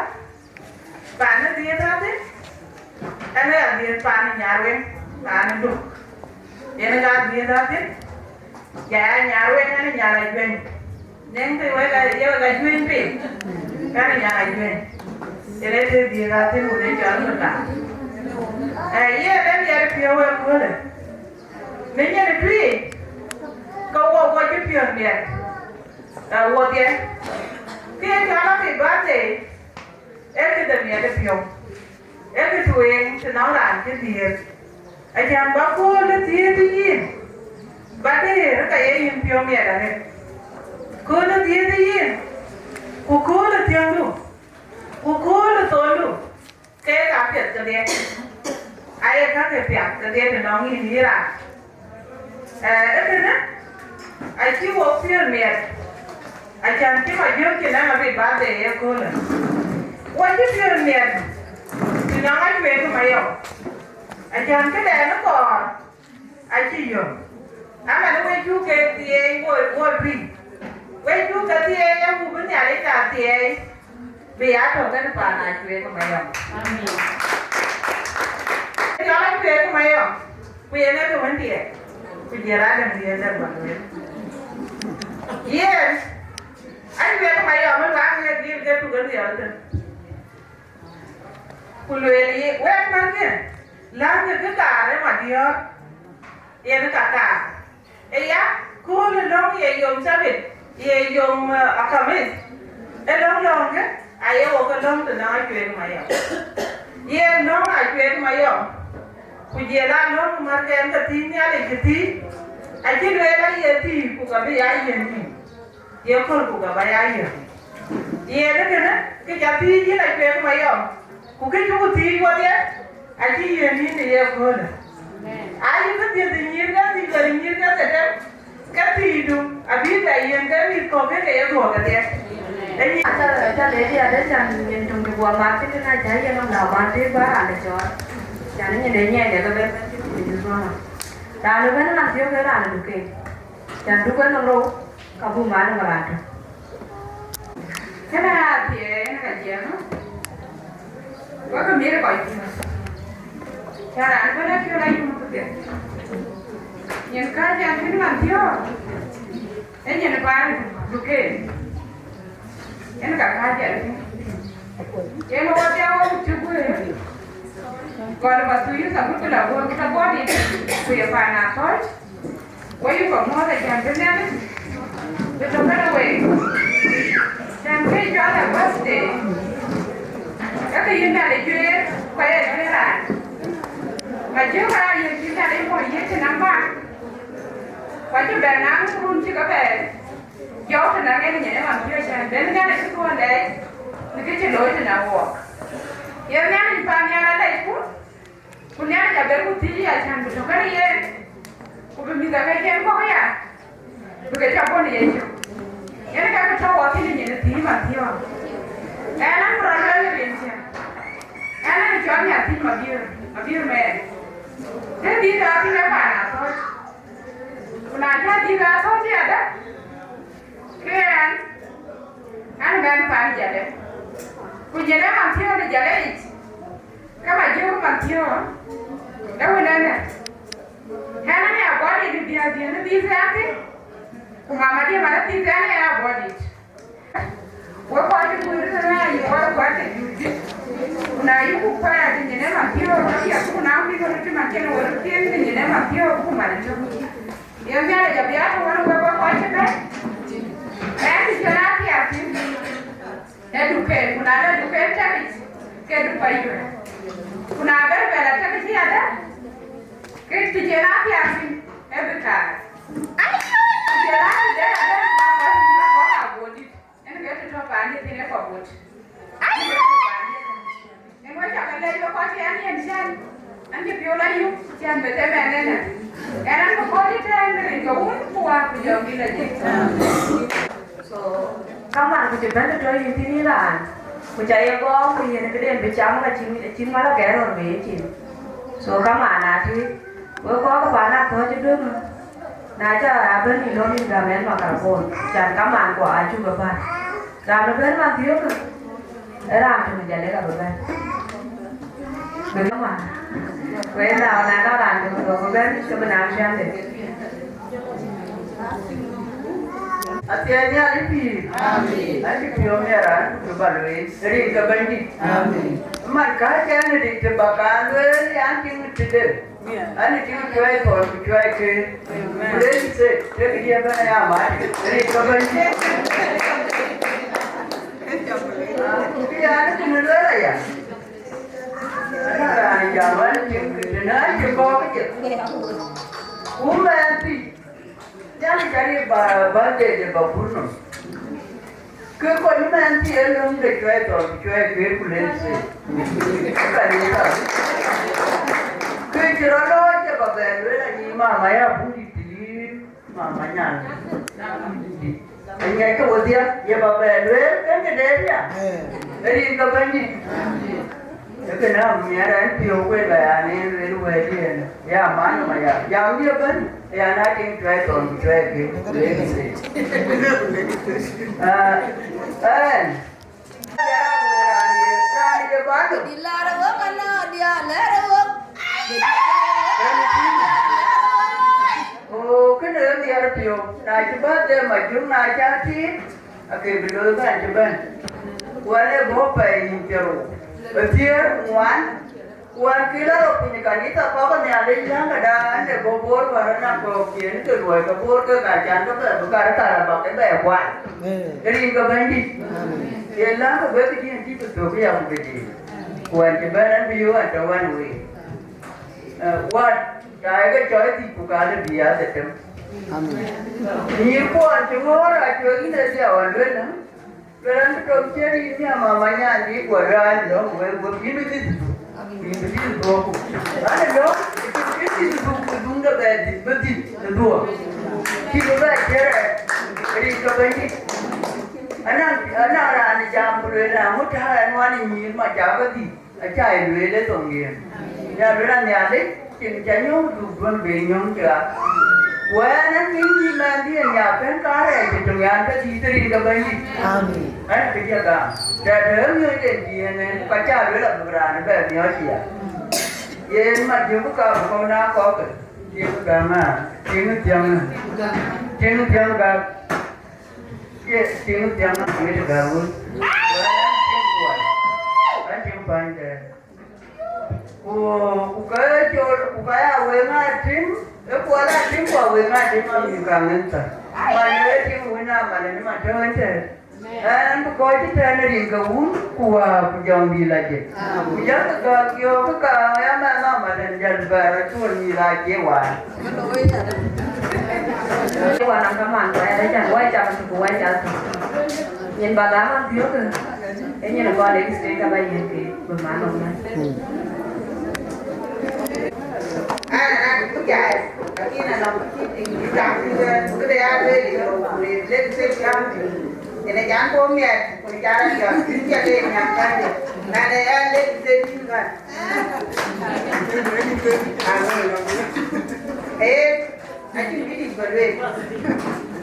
paan ë dhiëëth athic. Ɛn ë adhiëëth paan ë Nyarweŋ, paan ë Duk. Yen ka dhiëëth athic. Ja ya Nyarweŋ, ɛn ë Nyar Ajuëny. Neŋ të wek a, ye wek a juëny piny, kan ë Nyar Ajuëny. Yen ë të dhiëëth athic wun ë cɔl Rebecca. Ee, ye lɛ̈m yɛn piɔ̈u ë köölë. Në nyin ë tui, ke wo, wo cï piɔ̈n miɛt, ee, wodhie. Kë ye cɔl happy birthday, ee këde miɛt ë piɔ̈u. Ee kë tueŋ të nɔŋ raan cï dhiëëth. Acän bä kööl ë dhiëëth yïn, bä dëër ka ye yïn piɔ̈u miɛt arëët. Kööl ë dhiëëth yïn, ku kööl ë thiëŋdu, ku kööl ë thondu, ke ka piɛth kedhie. Aye ka ke piath kedhie të nɔŋ yïn yï raan. Ee, ëtënë, acï wok piɔ̈n miɛt, acän cï Majök cïn ɛn abï birthday ye köölë. Wo cï piɔ̈n miɛt, të nɔŋ Acuëëŋ Mayɔm. Acän këdɛn ë kɔɔr, acï yök. Aman, we cuk ke thieei, wo, wo tui. We cuk ke thieei, awu bï Nhialic cä thieei. Bï ya tɔ̈ kën paan Acuëëŋ Mayɔm. Amen. Jɔl Acuëëŋ Mayɔm, ku yen ë kë wën diɛɛr, ku jël adäŋ diɛɛr dɛ̈t bä lueel. Yen, Acuëëŋ Mayɔm ë luaŋ ë dhil ke tuk ë dhiɔl thïn. Ku lueel ye, wek mäthkë, läŋkë kë kaar ë Madiɔ̈ɔ̈r, yen ka kaar. Ëya, kööl ë lɔ̈ŋ ye yom Sabit, ye yom, eh, Akamith, ë lɔ̈ŋ lɔ̈ŋkë, aye wok ke lɔ̈ŋ të nɔŋ Acuëëŋ Mayɔm. Ye lɔ̈ŋ Acuëëŋ Mayɔm, ku jël a lɔ̈ŋ märkɛn ke thïn Nhialic cï thïn, acï lueel aye thïn, ku ka bï ya yiën thïn. Ye kööl ku ka bä ya yök. Yen ë kënë, kë ca thiëëc yïn Acuëëŋ Mayɔm, ku kë cuk thiëëc wodhie, acï yiën yïn në ye köölë. Aye kë dhiëth ë nyïïr ke thïn, wën ë nyïïr ke dhetem, ke thiëëcdu abï bɛ yiën ke mïth kɔ̈k ke ke ye dhuɔ̈k kedhie. Ë nyin, aca, aca lɛ̈k yï adë, can nyin töŋ cï guɔ mak cï tënë, aca yiën nɔm la bän tëëk bä raan de cɔɔl. Can nyin de nyiɛɛi de ke bɛ̈n bɛ̈n cï tënë cï dhuɔ̈n nɔm. Raan ëbɛ̈n raan thiɔ̈k ke raan ë duken. Can duk en nɔm rou, ka buk mat nɔm raan tök. Kënë aa thiëëc en ka jiɛɛm, wek ke miëët kɔc piɔ̈ɔ̈th. Can raan ëbɛ̈n apiɔ̈ɔ̈th ayum këpiɛth. Nyin kääc an, kën man thiɔ̈ɔ̈k, ee nyin paan duken. En ka kääc an, yen wɔ dhiau wɔ cï guëër. Gɔl bä thuc thabut bï la guɔ̈ɔ̈r, bï la guɔ̈ɔ̈r dït, ku ye paan Athɔ̈ɔ̈c. Wɔ yï kɔc muɔ̈ɔ̈th acän bï Nhialic bï tɔ̈ kënë week. Cän kë cɔl a birthday, ee kë yï Nhialic juëër, ku aye juëër raan. Ka jɔ̈ɔ̈k raan yök cï Nhialic mɔ̈u yiëk cïn nɔm bäk, ku acï bɛ̈n naŋ run cï ke bɛ̈ɛ̈r. Jɔɔk tënë ŋɛn nyin ë man piɔ̈ɔ̈c cän ben Nhialic cï thuɔɔu lɛɛc në kë cï looi tënë wook. Ye Nhialic paan nhial alɛcku, ku Nhialic abëku thiëc ya cän bï tɔ̈ kënë yen, ku bï mïth akëcen kɔ̈k aya, bï ke cä bɔ̈ në Yecu. Yen ka bï tɔ̈ wɔ thïn nyin ë thiëc man piɔ̈ɔ̈c. Ɛn an, bï rɔt lueel rin cä, ɛn an, cɔl nhial thiëc mabiör, mabiör mɛɛn. Të dhil aa thïn ë paan Athɔ̈ɔ̈c. Ku na cä dhil aa thɔ̈ɔ̈c yadë, ke ɛn, an bɛ̈n paan Jalë. Ku nyin ë man thiɔ̈ɔ̈k në Jalë yic, ke Majök man thiɔ̈ɔ̈k, ee wën ɛn ë. Ɛn an, ya bɔ̈ dït në biäk diën ë dhil thiaak thïn, ku mama diën man ë dhil thiaak ë ya bɔ̈ dït. Wek kɔc cï kuöör tënë ayï kɔc kuat ke jur juëc. Ku na yï kuk pɛɛi adï nyin ë man thiɔ̈ɔ̈k, ke piɛth ku na wïc ɣöt cï man cïn ë wël piɛth ke nyin ë man thiɔ̈ɔ̈k ku man ëtök. Yen Nhialic abï a tɔ̈ wën wek wek kɔc cï bɛ̈n. Ɛn të cïn a piɛth thïn, ee duken, ku na de duken tɛ̈kic, ke duk kɔc yuɛ̈r. Ku na bɛ̈n bɛ̈n la tɛ̈kic yadë, ke të cïn a piɛth thïn, ee bï kaar. Ku jɔl a të de adë, bä kɔc, bä kɔc a guöt dït. Yen ke të tɔ̈ paan ye thïn ë kɔc wot. Yen wek cä ke lɛc wek kɔc ke an, yen cän, an, cï piɔ̈u la yum, cän bï them ɛn ënë. Ɛn an, bï kɔc ëtɛ̈ɛ̈n rin ke Wun ku Wät ku Jɔŋdït Lajik. So, kaman ku cï bɛ̈n të tɔ̈ yïn thïn yïn raan, ku ca ye gɔɔm ku yen këden bï cam ka cïn, cïn mal agɛr rɔt bï ye cin. So, kaman atï, wek kɔc ke paan Athɔ̈ɔ̈c ë döŋ. Na ca abɛ̈n yï lɔ yïn gam ɛn microphone, can kaman ku acuk ë päl. Raan ëbɛ̈n man thiökë, ë raan töŋ ë Jalek abï bɛ̈n. Bï kaman. Ku yen na, na, na raan töŋ abï bɛ̈n, ke bï naŋ ciɛɛŋde. Athiɛɛi Nhialic pïïr. Amin. Acï piɔ̈u miɛt raan ku bä lueel, rin ke Bɛ̈nydït. Amin. Man, ka cɛn ë dik të bä kan lueel, an, tïŋ tëde. An, tïŋ cuai thɔn ku cuai kë. Amen. Ku le se, ke kë diɛ bɛn ya ma, rin ke bɛn. Ku ya ni kë luel aya. Ana raan jam an, tïŋ kë të na cï kɔk jë. Ku mɛn thï. Jam cari ba, ba de de ba burno. Ke kɔc mɛn thï ë löŋ de cuɛi thɔn, cuɛi kë ku lël se. Ka ni ka. Ke cï rɔt lɔ cï ba bɛn lueel ani mama ya bundi tilir, mama nyan. Anyɛ ke wodhia ye ba bɛn lueel, en ke de ya. Rin ka bɛn di. Ëkënë amiɛt ɛn piɔ̈u wek aya, nen lueel wɛ̈ɛ̈t yen, ya man nɔm aya, jam dië bɛ̈n, ya na tïŋ cuɛi thɔn ku cuɛi kë, ku le kë thïn. Ah, ɛn. Raan ye, raan ye bä lɔ. Di lar wok anɔ, di a lɛr wok. Oo, kënë ë miɛt piɔ̈u, na cï bä them ajur na ca tiit, Ake bï looi bɛ̈n cï bɛ̈n. Ku an, ee bɔ̈ pɛɛi nïn thiërrou, ë thiëër ŋuan. Ku an, kï lɔ rɔt piny ë kanitha kɔ̈k ë Nhialic läŋ këda, an, ee bɔ̈ Bor wär ëna kɔ̈k ciëën ke luɔi ke Bor ke ka can ke bɛ bï kat ë karabak ke bɛ kual. Rin ke Bɛ̈nydït. Ye läŋ ke bɛ̈ këdiën cï bï thök ya ku bï diëër. Ku an, cï bɛ̈n an, bï yöök an, tɔ wan wei. Eh, wat, taai ke cɔɔc dhïc ku kanë bï ya dhetem. Amen. Nyïïr kuɔn cï ŋɔ̈ɔ̈r acuek yïn ë dhiau aluel, luel an, bï tɔ̈ ciɛ̈t yïn nhiam mama nyan dï guɔ raan lɔ̈ŋ wek guɔ yïn bï dhil dhuk. Yïn bï dhil dhuɔ̈k ku. An, ë lɔ̈ŋ, yïn bï dhil dhuk, bï dhuŋ de bɛ dhil, bï dhil, bï dhuɔ̈k. Cï bï bɛ ciɛ̈t ë rin ke Bɛ̈nydït. Anɔŋ, anɔŋ raan ë jam ku lueel an, ŋö tääu ɛn wan ë nyïïr ma cä ke dhil. Acä ye lueel ë thoŋ yen. Ya lueel an, Nhialic, cïn cä nyɔ̈ŋ dhuk duön be nyɔ̈ŋ cï ɣa. Ku ɛn, ɛn, ŋic yï mɛnhdiën ya pɛ̈n karɛɛc ë töŋ an, ke dhïth rin ke Bɛ̈nydït. Amen. Ɛn, kë jɔ gam. Tɛ̈ tɔ̈ ë miɔ̈c en diëën en, ku ka cä lueel abïk raan ë bɛ miɔɔc ya. Yen mat jök ka bï kɔm na kɔ̈k. Tiŋ gam a, tiŋ thiäŋ a. Tiŋ thiäŋ gam. Ye, tiŋ thiäŋ a, wit gam wun. Wala tiŋ kuɔl. Wala tiŋ pande. Ku, ku ka col, ku ka ya weŋ a tim, e kuɔl a tim, ku a weŋ a tim a mi ka ŋen tha. Pande e tim wun a malen ma tɔ̈ ëtɛ̈n. Ɛn bï kɔc cï tɛ̈n ë rin ke wun, ku wäär, ku jɔŋdït la jël. Ku jɔlkï gäk yöökë ka ya mɛn nɔm aden jɔl bɛ̈r acuöl nyïïr aa cie waan. Wan a kaman, ku ayadë can wai cam ku wai cam. Nyin ba gam a thiökë, e nyin kɔn de state ka ba yiëk ke bï man nɔm mɛn. Ana na duk jai, lakin ana ku cï tiŋ jam, ku de ya le yo, le le se jam. Ene jan ko miɛt, ku jara jam, ya le nyam kan de. Na de ya le se jin kan. Amin. Eh, aci bidi balwe.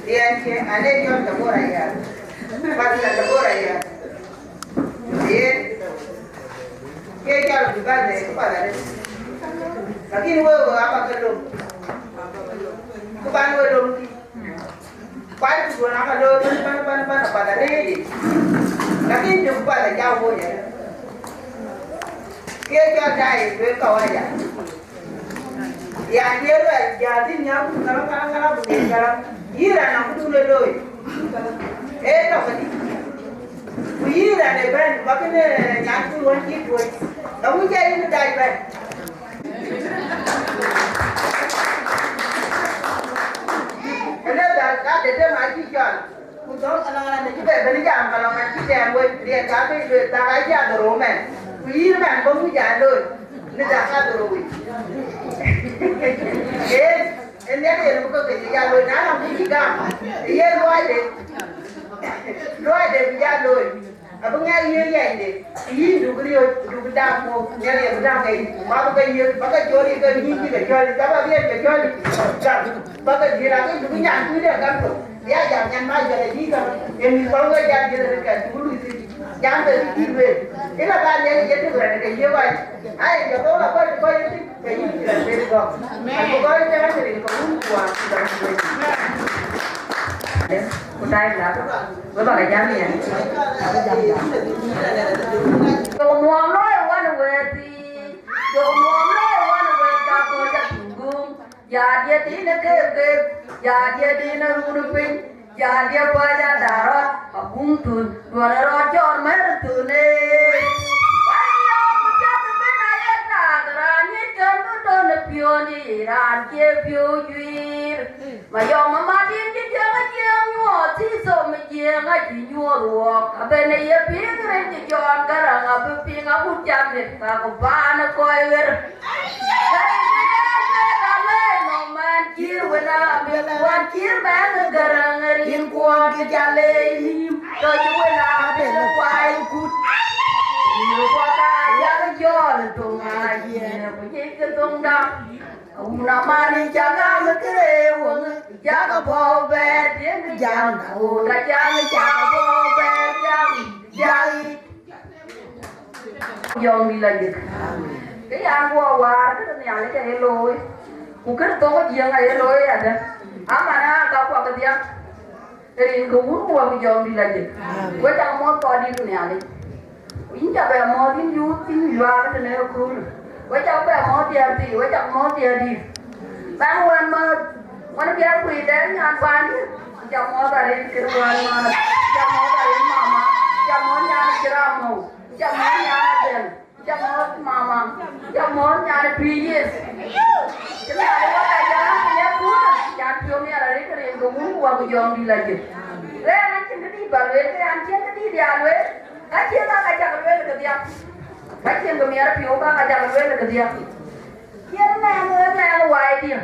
Yan ke ane jɔn da bora ya. Ba da bora ya. Eh. Ke jal ku ba de ku ba de. Lakin we we aba ke lo. Ku ban we lo. Kuat ku duɔ̈n aka looi bän, bän, bän, bän, apath arëëc yic. Lakin duk path aca wööc aya. Ke cɔl dai lueel kawaja. Ya diëër luɛl, ja dhil nyaku kalam, kalam, kalam, ku ŋic kalam. Yïn raan nɔm këdun ë looi. Ee tɔ̈ këdï. Ku yïn raan ë bɛ̈n, ku bä kënë nyan kun wën cï tuöc. Ka wïc ë yïn dac bɛ̈n. Ëlë dhal ka de tem acï cɔl, ku dhɔ̈l ka lɔŋ raan de cï bɛ bɛ̈n jam ka lɔŋ acï tɛɛm wei, riɛk ka bï lueel dhak acï adhorou mɛn, ku yïn mɛn bɔ̈ muc an looi, në dhak adhorou wei. Ee, ë miɛt yen bï ke kec ya looi, na nɔm cï gam, ë ye luɔide, luɔide bï ya looi, abï Ŋɛk ye yɛnde, yïn duk riööc, duk dam muk, ŋɛk ye bï dam ke yïn. Ba bï ke yiëk, ba ke cɔl yï ke nyïïn cï ke cɔl, ka ba riëëc ke cɔl, ka ba ke dhiël ake duk nyan kuc de gam thok. Ya jam nyan ma jɔl ë yï ka, ë mïth kɔ̈k wek jam jël rëk ka duk luui thïn. Jam ke cï lueel. Ëla ba nɛn ye tök rɛn ke ye wac. Ai, jɔ thok la kɔc, kɔc ye thïn. Amen. Ku tai la, we ba ka jam ya. Jɔ muɔm lɔ e wan we ti, jɔ muɔm lɔ e wan we ka ko ja tugum. Ya dia di ne ke ke, ya dia di ne run piny. Jal ye kuac adarɔt, abum thun, duɔl rɔt jɔl mɛr thun ee. Wai yɔm jɔk ben a ye tak raan ŋic kën bï dɔn ë piɔ̈n dï raan cie piɔ̈u juiir. Ma yɔm ë mat yïn cï jiëŋ ë jiëŋ nyuɔɔth, cï thom ë jiëŋ acï nyuɔɔth wɔɔk. Abën ë ye piŋ rëc cï jɔɔn Gäräŋ abï piŋ agut cam mit ka ku paan ë kɔc ɣer. Jɔŋdït la jëk. Kë yan guɔ waar, kë Nhialic aye looi. Ku kë thok jiëŋ aye looi adë. Aman aa ka kuak dhiak. Rin ke wun ku wä ku jɔŋdït la jëk. We cak muɔ̈th kɔc dït Nhialic. Ku yïn ca bɛ muɔ̈th yïn yuuth yïn yuaar tënë ëköölë. We cak bɛ muɔ̈th diɛɛr thii, we cak muɔ̈th diɛɛr dït. Bäk wän määth, wän biäk kuic dɛɛr nyan paandï. Ca muɔ̈th arëët kën wän määth. Ca muɔ̈th arëët mama. Ca muɔ̈th nyan cï ram mou. Ca muɔ̈th nyan adhɛl. Ca muɔ̈th mama. Ca muɔ̈th nyan ë three years. Cï Nhialic wä ka jɔl an, ya kuɔ̈n, ca piɔ̈u miɛt arëët rin ke wun ku wä ku jɔŋdït la jëk. Rɛɛn an cïn këdït bä lueel, ke an cïn këdït ya lueel. Ka cïn ka ka cak lueel kedhia. Ka cïn ke miɛt piɔ̈u ka ka cak lueel kedhia. Yen mɛɛn, yen mɛɛn waai dië.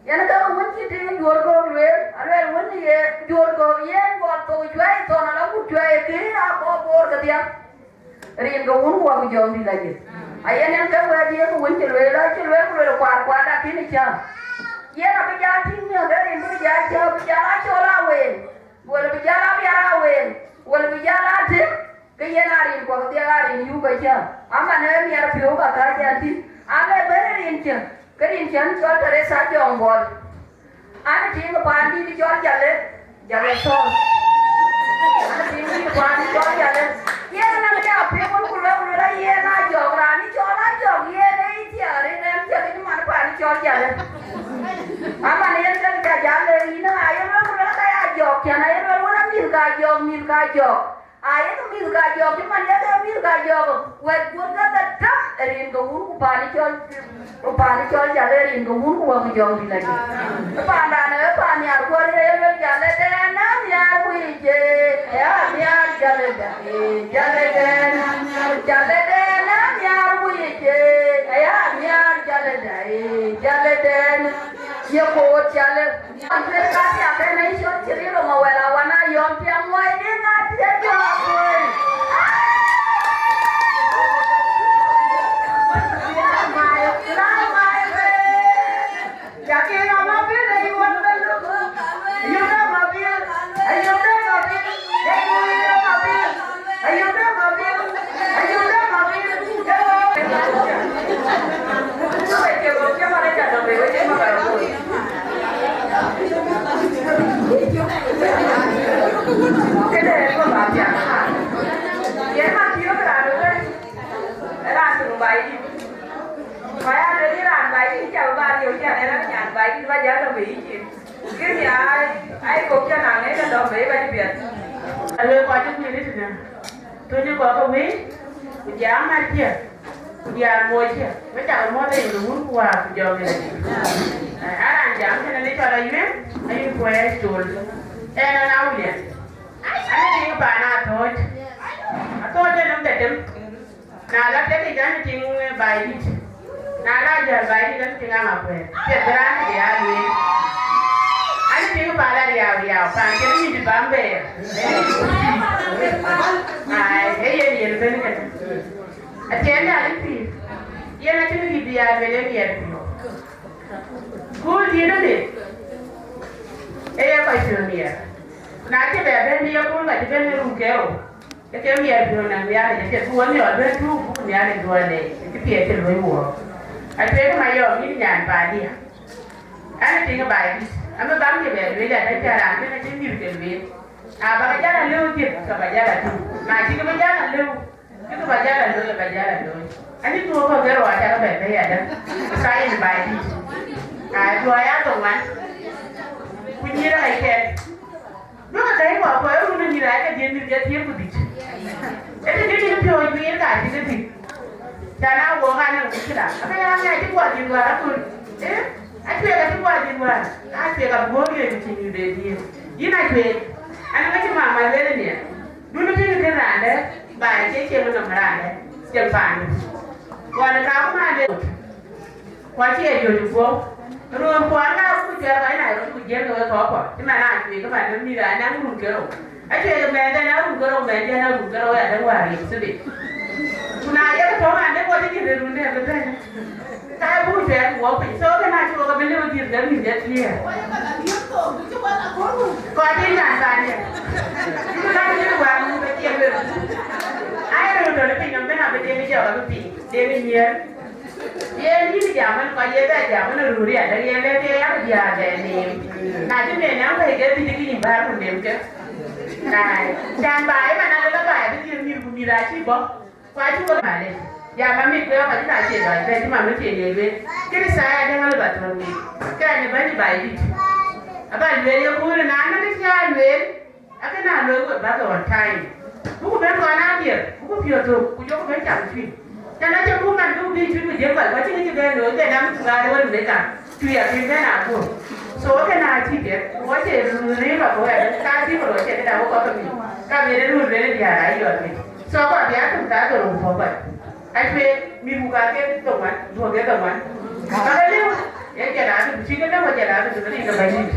Yen ke wën cï tïŋ Juɔ̈r Gɔ̈k lueel, aluɛl wën ye Juɔ̈r Gɔ̈k yen gɔl thok cuai thɔn ala ku cuai kë abɔ̈ boor kedhia. Rin ke wun wä ku jɔŋdït la jëk. Ayen yen ke wɛ̈t ye ke wën cï lueel, acï lueel ku lueel kuar kuar, lakin cä. Yen abï jal tïŋ miäk, rin bï jal cä, bï jal a cɔl a ween. Wël bï jal a biar a ween. Wël bï jal a tïŋ. Ke yen arin kuɔk dhiak arin yuk acä, aman ë miɛt piɔ̈u ka kääc ɛn thïn, ale bɛ̈n ë rin cä, ke rin cän cɔl Teresa Jɔŋ Bɔl. An tiiŋ paandït cɔl Jale, Jale Thɔn. An tiiŋ dït paandït cɔl Jale. Yen anɔŋ ya piŋ wën ku lëu luel a yen a jɔk raan ë cɔl a jɔk yen ë yï thiaar rin ɛn thiak ë man paandït cɔl Jale. Aman yen ke ca jal le yïn a yen wën ku luel ka ya jɔk cän a yen wën wën a mïth ka jɔk, mïth ka jɔk. Ayek mïth ka jɔk, cï man yek mïth ka jɔk, wɛ̈t guöt ka ke täk, rin ke wun ku paan cɔl, ku paan cɔl Jale, rin ke wun ku wä ku jɔŋdït la jëk. Pandan ë paan nhiar guöt, ye luel Jale dɛn a nhiar wic, ee, ya nhiar Jale da, ee, Jale dɛn, Jale dɛn a nhiar wic, ee, ya nhiar Jale da, ee, Jale dɛn. Ye koor Jale. An ber ka thiak en ë cɔl cï ril ë mawɛl awan a yɔm piɛŋ muɔi diŋ a thiëc jɔ akuöi. Laŋ mai wek. Jakï ɣa mabil ë yuɔn bɛ luk. Yök ë mabil. Ayök ë mabil. Ë yuɔn ë mabil. Kë ya ai, ai kok ca na ŋɛc ke dɔm bei ba cï piɛth. Aluel kɔc cï kuïn tënë, tuny kɔc ke wëi, ku jam mat cië, ku diaal moc cië, we cak mɔ̈th rin ke wun ku wäär ku jɔŋ rin. Aran jam kënë ni cɔl Ayuëŋ, Ayuëŋ Kuɛɛr Col. Ɛn an Awulian. An tiŋ paan Athɔ̈ɔ̈c. Athɔ̈ɔ̈c ë nɔm dhetem. Na la piɛth yic, an tiŋ baai dït. Na la jäl baai dït, an tiŋ aŋa kuɛɛr. Piɛth bï raan tëde aa lueel. An tiŋ Pala riau riau, pan kën mïth bä mbɛɛr. Ai, ee yen yen bɛ̈n kënë. Atiɛɛn Nhialic pïïr. Yen acïn kë bï ya lueel ë miɛt piɔ̈u. Kööl dït ënë, ee ye kɔc piɔ̈u miɛt. Na cï bɛ bɛ̈n bï ye kööl ka cï bɛ̈n ë run ke rou. Ke ke miɛt piɔ̈u nɔm Nhialic, acie bï wɔ miɔɔc bɛ̈n tuuk buk Nhialic dhuɔɔr lɛc, cï piɛth cï luöi wuɔɔk. Atueek ë Mayɔm, yïn nyan paandiɛ̈. Ɛn ë tiŋ ë baai dït, amï baŋ cï bɛ lueel, adɛ̈ cä raan kënë acï mïth ke lueel. Aa, bä ke jal alëu dhiëth, ke bä jal atïŋ. Na cï ke bä jal alëu, ke ke bä jal alooi, bä jal alooi. Acï tuɔɔk kɔ̈k ke rou acä ke bɛ bɛ̈i adɛ̈. Ka yen baai dït. Aa, duɔɔi aa thoŋ wan. Ku nyïïr ë ɣɛckɛn. Duökï gäi kɔ̈k kɔc ë run ë mïth aa ke dhiëth mïth ke thiëër ku dhïc. Ë të cï cïn piɔ̈ɔ̈c guiir ka cï ke dhïc. Cä na wok aa nɔŋ cï la. Ake ya ŋɛk cï guɔ dhïth wäär aköl. Ee, acueek acï guɔ dhïth wäär. Acueek abï guɔ̈ɔ̈r riëëc ku cïn mïth bɛ dhiëëth. Yïn acueek, an, ŋa cï mama lueel ë nhiɛɛr? Dun ë piŋ kën raan dɛ̈, ba cie cieŋ nɔm raan dɛ̈, cieŋ paandu. Ɣɔn ë ka ku maan de. Ku acï ye jɔt ë guɔ̈u. Röör kuan ka ku cuɛɛr kɔc Nairobi ku jiël ke wek kɔ̈k kɔ̈k. Cï man aa cuëëc ke man de mïth aa naŋ run ke rou. Acuëëc ke mɛɛnde na run ke rou, mɛɛnde na run ke rou, ya dɛ̈ wäär yek thïn. Ku na ye ke tɔ̈ man de, wɔ cï jël run de ke bɛ̈n. Ka buk cuɛɛr ku wɔ piny. So ke na cï wɔ ke bï lëu dhiëth ke mïth de thiëër. Kɔc cï nyan paandiɛ̈. Ku na cï wɔ run ke cï lëu. Ai run tɔ̈ de piny nɔm bɛ̈n abï de ke jɔk abï piny. De ke nyiëër. Yen yïn jam ënë kɔc ye bɛ jam ënë röör ya, dɛ̈ yen lɛ̈k ke yak diäär bɛ neem. Na cï men ë wëi ke dhïc kï yïn bäär ku nem ke. Na, can baai ëmɛn alë la baai abï dhiëëth mïth ku mïth acï bɔ̈. Ku acï wek malec. Jam amit ke ɣɔn ka cï na cie baai bɛ cï mam ë cie ŋiɛc wek. Kërtho aya dɛ̈ŋ alë bä thɔ̈n wek. Ke ɛn ë bɛ̈ny baai dït. Aba lueel ye kuur na nɔŋ kë cä lueel. Akëna looi wek bäk on time. Buku ben kɔn a dier, buku piɔ̈ɔ̈th thök, ku jɔku ben cam cuïn. Tɛ̈n acï buk man bï bï cuïn ku jiël kɔc, ku acïn kë cï ben looi, ben a mïth ku gaat wën bï kam. Cuï akën ben a guöör. So akëna acï piɛth, ku acie run rëër lɔ ku wɛɛr, ka cï ku lɔ cie këda wek kɔc ke mïth. Ka ben run rëër diäär a yɔt mïth. So kɔc bï a tum ka dhorou puɔ̈k kɔc. Acueek, mïthku ka ke thoŋ wan, duɔ̈k ke thoŋ wan. Ka ke lëu, ye jɛn raan ku cï ke lëu, jɛn raan ku rin ke bɛ̈ny dït.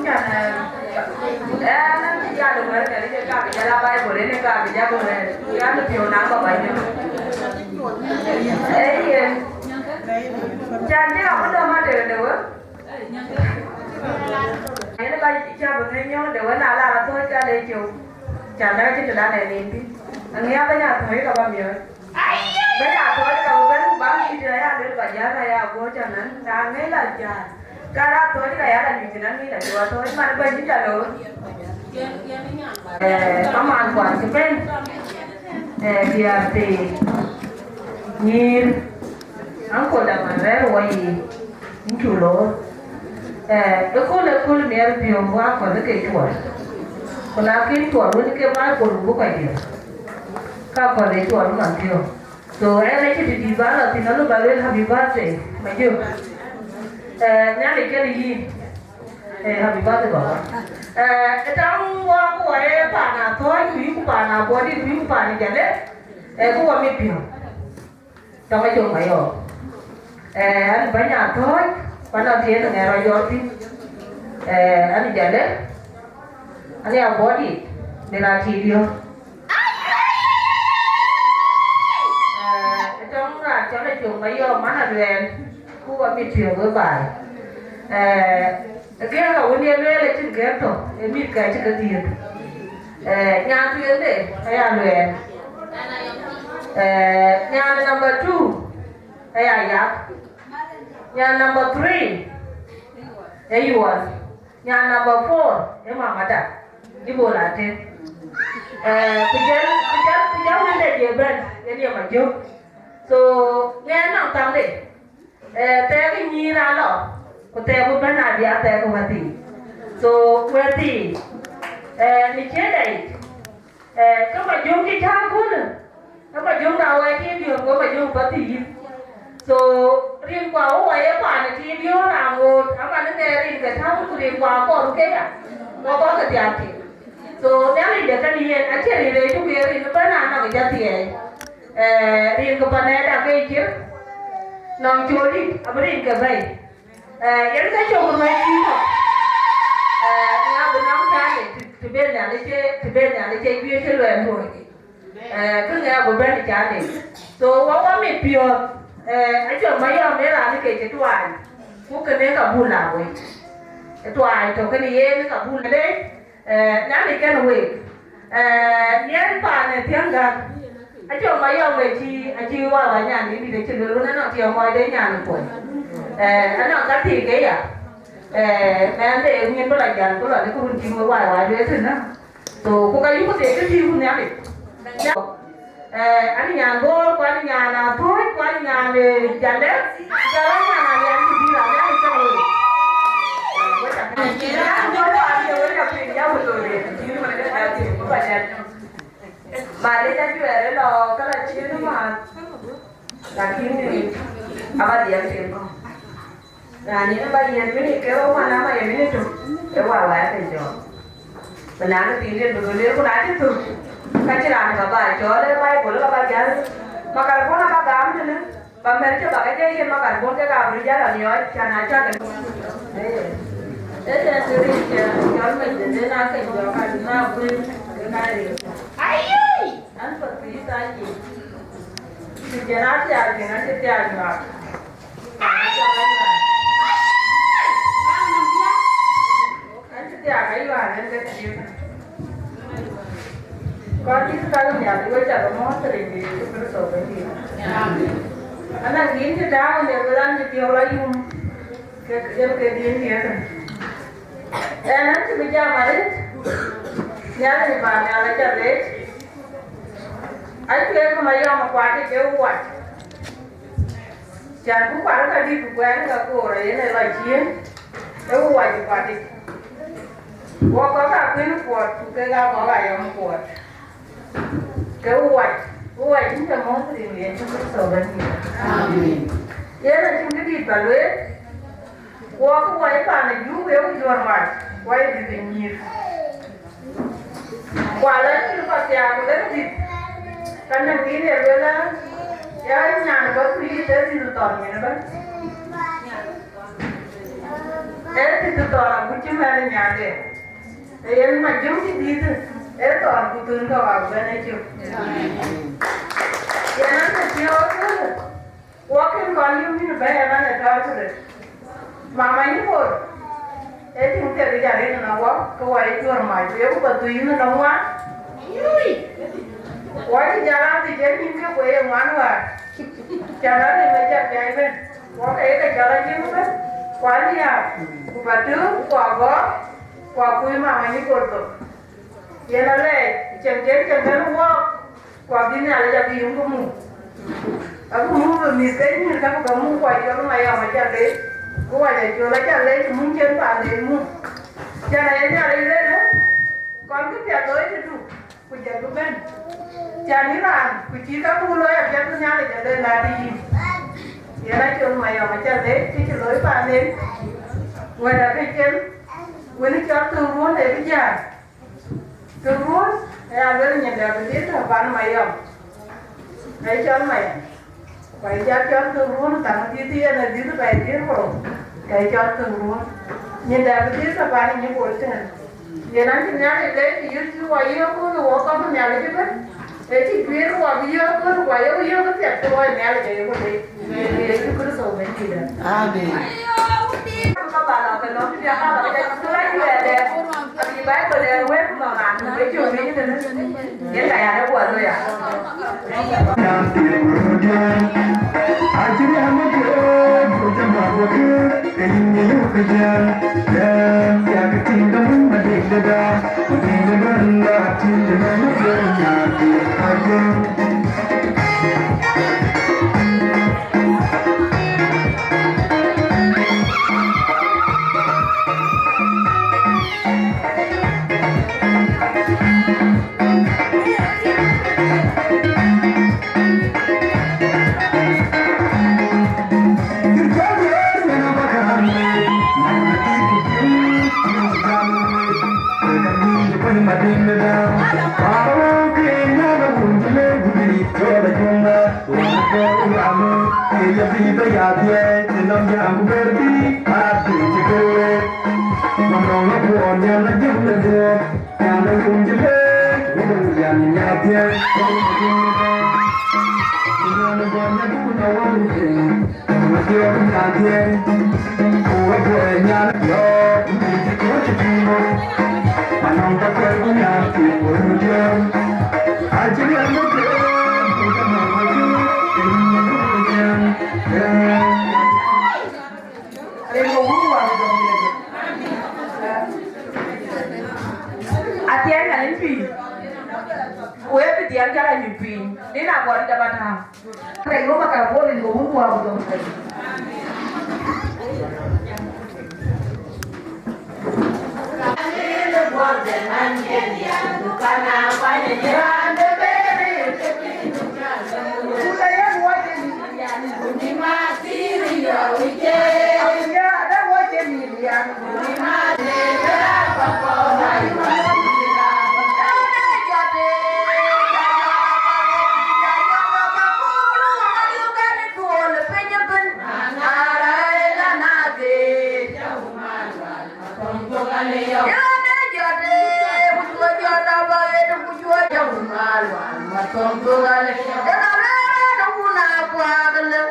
Can, eh, ɛn cï jal wɛ̈ɛ̈r, kɛn ke ka bï jal a Baibol, en ka bï jal wɛ̈ɛ̈r, yan piɔ̈u na kɔ̈k bäny. Ee yen, can cï abï dɔm ater de wek. Yen ka cä bï thëny nyɔ̈ɔ̈ŋ de wën a lar athööc ka le cök. Can bɛ̈n cï tëdan ë nin thïn. Aŋiɛc bɛ̈ny athööc ka bä miɔɔc. Bɛ̈ny athööc ka bï bɛ̈n ku bä ŋic tëde aya luel ba jäl aya guɔ can an, na ŋic la jäl. Ka la athööc ka ya la nyuc thïn aŋic la cök athööc man bɛ̈ny cï ca loor. Eh, kamaan kuan cï bɛ̈n. Eh, diäär thii. Nyïïr. Aŋkol da man rɛ̈ɛ̈r wɔ yiic, yïn cu loor. Eh, ëköl, ëköl miɛt piɔ̈u, wa kɔ̈th ke cuɔl. Ku na kën cuɔl wën ke Baibol buk kɔc diɛ̈r. Ka kɔ̈th ë cuɔl man piɔ̈u. So, ɛn acï dït dït ba lɔ thïn, alë ba lueel happy birthday, Majök. Eh, Nhialic kën yïn. Eh, happy birthday, baba. Eh, ë taŋ wɔ ku wɔ ë paan Athɔ̈ɔ̈c, ku yï ku paan Abuɔdït, ku yï ku paan Jalë. Eh, ku wɔ mit piɔ̈u. Tɔŋ acök Mayɔm. Eh, an bɛ̈ny Athɔ̈ɔ̈c, ku anɔŋ tiɛɛn ŋɛɛr rɔt jɔt thïn. Eh, an Jalë, an ya bɔ̈ dït, min a tiit yɔ̈ɔ̈k. Eh, tɔŋ raan cɔl acök Mayɔm, man aluɛɛl, ku wa mit piɔ̈u wek baai. Eh, Gɛ̈ɛ̈k awën ye lueel acïn gɛ̈ɛ̈k tɔ̈, ë mïth ka cï ke dhiëëth. Eh, nyan tueŋde aya lueel. Eh, nyan number two aya yak. Nyan number three ë yuɔɔth. Nyan number four ë mamada. Jibol atem. Eh, ku jɛl, ku jɛl, ku jɛl wënde je bɛ̈n, yen ye Majök. So, ŋɛɛn nɔŋ thamde. Eh, thɛɛk ë nyïïr alɔ, ku thɛɛk bï bɛ̈n abï a thɛɛk ë wäthii. So, wäthii, eh, në ciëëŋda yic, eh, ke Majök cï cäär köölë, ke Majök na wɛɛc tiit diöör, ku Majök bä thii yïn. So, rin kua wä wä ye paan ë tiit diöör raan ŋoot, aman ë ŋɛɛr rin ke täu, ku rin kua kɔɔr ke ya, wä kɔ̈k ke thiaak tik. So, Nhialic de kën yen, acie rin rëëc, ku ye rin ëbɛ̈n anɔŋ ë jɔ thiɛɛi. Eh, rin ke panɛɛda ke cï nɔŋ cööldït abï rin ke bɛ̈i. Eh, yen ke cök ruɛc thïn tɔ̈. Eh, ŋa bï nɔm cä le të, të ben Nhialic cï, të ben Nhialic cï juëc cï luɛɛl luɔ̈ɔ̈i. Eh, kë ŋa bï bɛ̈n cä le. So, wɔ wɔ mit piɔ̈ɔ̈th, eh, acɔl Mayɔm ë raan ke cï tuaany. Ku kënë ka buk la wei. Ë tuaany tɔ̈ kënë yen ka buk la wei. Eh, Nhialic kën week. Eh, yen paan ë thiäŋ gäk. Acï Mayɔm ë cï, acï Wawa nyan dït dït acï luel wën anɔŋ tiɛɛŋ mɔc de nyan kuɔny. Eh, anɔŋ ka thii ke ya. Eh, mɛn de nyin bï la jäl, bï la de ku run cï wek Wawa lueel tënë. So, ku ka yuku thek kë thii ku Nhialic. Eh, ani nyan Bor, ku ani nyan Athuc, ku ani nyan, eh, Jande, ku jɔl a nyan Alian ku Dïïr, Alian ku Cɔŋ Wei. Malic ajuɛɛr ë lɔ, ka la cïn ë mat, lakin aba dhiɛl tim kɔ̈u. Raan yen ba yiɛ̈n minit ke rou, man ama ye minit tök, ke Wawa ke jɔɔk. Ku na ke piŋ den bï ke lueel, ku na cï thök, ka cï raan ka ba cɔɔl ë Baibul ka ba jäl. Makarpon aba gam tënë, ba mɛ̈r cï ba ke jɔ yen makarpon ke ka bï jäl aniɔɔc, cän acä ke. Ee, ee, ee, ee, cɔl mec de den ake jɔɔk, ka na kuël, ke ka ril. Ayii! An, path ku yï thac yic. Ku jɛn athiaak, jɛn acï thiaak nyuak. An cï thiaak ayuan en ke thiëëk. Kɔc dït ka ke nhial, wek ca ke mɔ̈ɔ̈th rin de Yecu Kërtho Bɛ̈nydït. Anaŋ din cï tääu në bï raan cï piɔ̈u la yum, ke yen ke din thiëëk. Ɛn an cï bï jam arëët, Nhialic ba nhial aca leec. Acuëëk Mayɔm kuat ë ke wac. Cän ku kuat ka dït ku kuɛɛn ka koor yen ë lɔ ciëën, ë wac kuat ic. Wɔ kɔ̈k aa kuën kuɔt, ku kek aa kɔ̈k aa yɔm kuɔt. Ke wac, wac yïn cä mɔ̈ɔ̈th rin Yecu Kërtho Bɛ̈nydït. Amen. Yen acïn këdït ba lueel, wɔ ke wac paan ë Juuk, wek juɔ̈r mac, wac dït ë nyïïr. Ku ala cïn kɔc thiaak ku lek dït, ka nɔŋ yïn ee lueel an, ya nyan bä ku yï ee dhil thɔn nyin ëbɛ̈n. Ee dhil thɔn agut cï mɛn ë nyande. Ee yen ma jɔŋ cï dïït, ee thɔn ku thun kɔ̈k abï bɛ̈n ë cök. Yen an, ee piɔ̈u ëköölë. Wɔ kën kɔn yï mïn bɛ̈ɛ̈i ëmɛn ë tɔ̈ɔ̈c ku rëët. Mama yï Bor, ee tiŋ thiek ë jal rin ënɔŋ wɔ, ke wɔ ye juɔ̈r mac, ku yeku bä dhuk yïn ënɔŋ ŋuan. Wɔ cï jal a dhïc ë nyin ke, ku ye ŋuan wäär. Cän a rim ë jal piac bɛ̈n, wɔ ke ye ke cɔl a jiëŋ ëbɛ̈n, ku a liääp, ku bä tëëk, ku agɔ̈ɔ̈r, ku akuc mama yï Bor thok. Yen alɛɛc, cieŋ cieŋ cieŋ bɛ̈n wɔɔk, ku abï Nhialic abï yum ke mum. Abï mum bï mïth ke nyïïr ka ku ke mum, ku acɔl Mayɔm aca leec, ku wac acɔl aca leec, mum cïn paanden mum. Cän aye Nhialic lueel, kɔn kë piɛth looi tëdu, ku jɔl bï bɛ̈n. Cän yïn raan, ku cïï ka buk looi apiɛth, ku Nhialic alëë lat yïn. Yen acɔl Mayɔm aca leec, kë cï looi paanden. Wɛ̈t akëc cen, wën cɔl thök ruɔ̈n ee bï jäl. Thök ruɔ̈n, ë ya luel nyin dɛ bï dhil tɔ̈ pan Mayɔm. Ë cɔl Mayɔm. Ku ë jal cɔl thök ruɔ̈n, thaŋ dhïth yen ë dhïth pɛɛi dhiëër ku rou. Ke cɔl thök ruɔ̈n. Nyin dɛ bï dhil tɔ̈ pan ë nyin bol tëën. Yen an cï Nhialic leec, cï yöt cï wɔ yöök kööl wɔ kɔm Nhialic ëbɛ̈n. Ë cï guiir wɔ bï yöök kööl, ku ayeku yöök ë piɛth ke wɔ Nhialic ayeku leec. Yecu Kërtho Bɛ̈nydït. Amen. Ka ba lɔ ke lɔ, bï biäk ka ba ke jɔ, ku la juɛɛr dɛ, abï Baibol dɛ wëët ku nɔn raan tök ke cök ŋic tënë. Yen ka yan ë guɔ looi ya. Atiɛɛŋ na liny piny, ku ee bï dhiɛl jɔl a nyuc piny, dïn a gɔl dap atäu. Rɛc ŋö makar bol in ke wun kuak dɔm rɛc.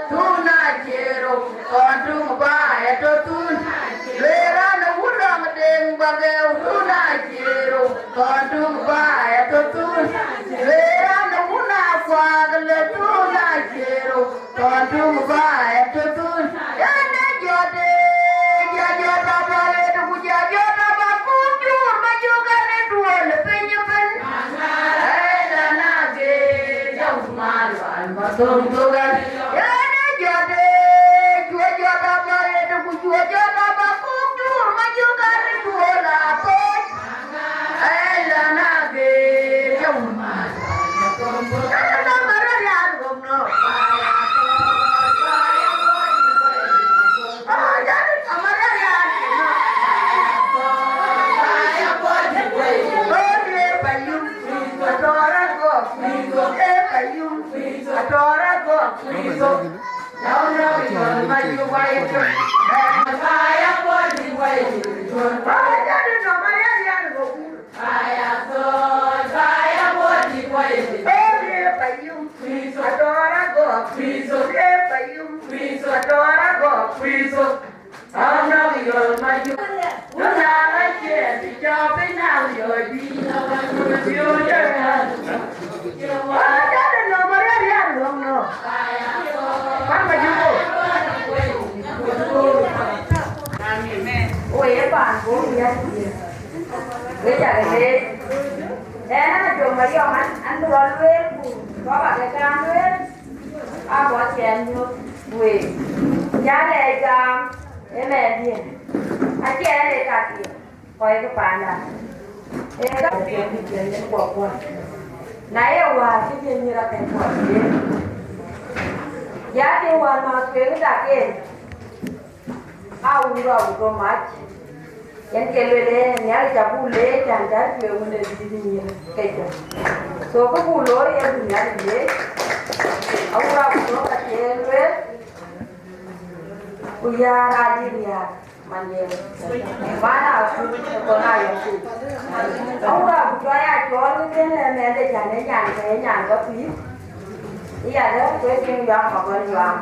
Tun acero, kɔn tuŋ ba ë tɔ tun. Lueel an, ë wun lɔŋ deŋ bageu, tun acero, kɔn tuŋ ba ë tɔ tun. Lueel an, ë wun akuak lë, tun acero, kɔn tuŋ ba ë tɔ tun. Yen ë jɔt, ë jɔt, jɔt abä ɣet, ku jɔt, jɔt abä kum jur, ba juk an, ë duöl piny ëbën. Ë lana ge, jɔt mal wal, ma thöŋ thok an. Yen ë jɔt, ë juɔc jɔt abä ɣet, ku juɔc jɔt abä kum jur, ma juk an, ë duöl athöc. Amen. Wo ye paan bɔ̈ ya. We cak leec. Ɣɛn an, Jɔŋ Mayɔm an, an bï rɔt lueel ku kɔ̈k ake kaŋ lueel, aa bɔ̈ ciɛɛn nyuöth week. Ya lɛɛc gam ë mɛnhdiɛ̈, acie ɣɛn ee kakiɛ̈, kɔc ke paanda. Ee ka ciɛɛn bï ciɛɛn yen guɔ kuɔ̈n. Na ye wäär cï ciɛɛn nyïïr akɛ̈n kuɔ̈n yen. Ya tïŋ wäär määth kueŋ ë dak en. Aa wun rɔɔk ku mac, yen ke lueel ë Nhialic abuk leec, an, cän cuëëŋ wënde dït nyïïr ke cök. So, kë buk looi yen buk Nhialic leec, awun rɔɔk ku mac acie lueel, ku yäär aa dït riääk, man yen. Man aa kut, ë kɔn aa yɔ̈k kut. Awun rɔɔk ku cuai aa cɔɔl ke kën ë mɛnhde, cän ë nyan ke, ë nyan ke kuiir. Ë yadë, ku ë tiŋ yuaŋ, magɔl yuaŋ.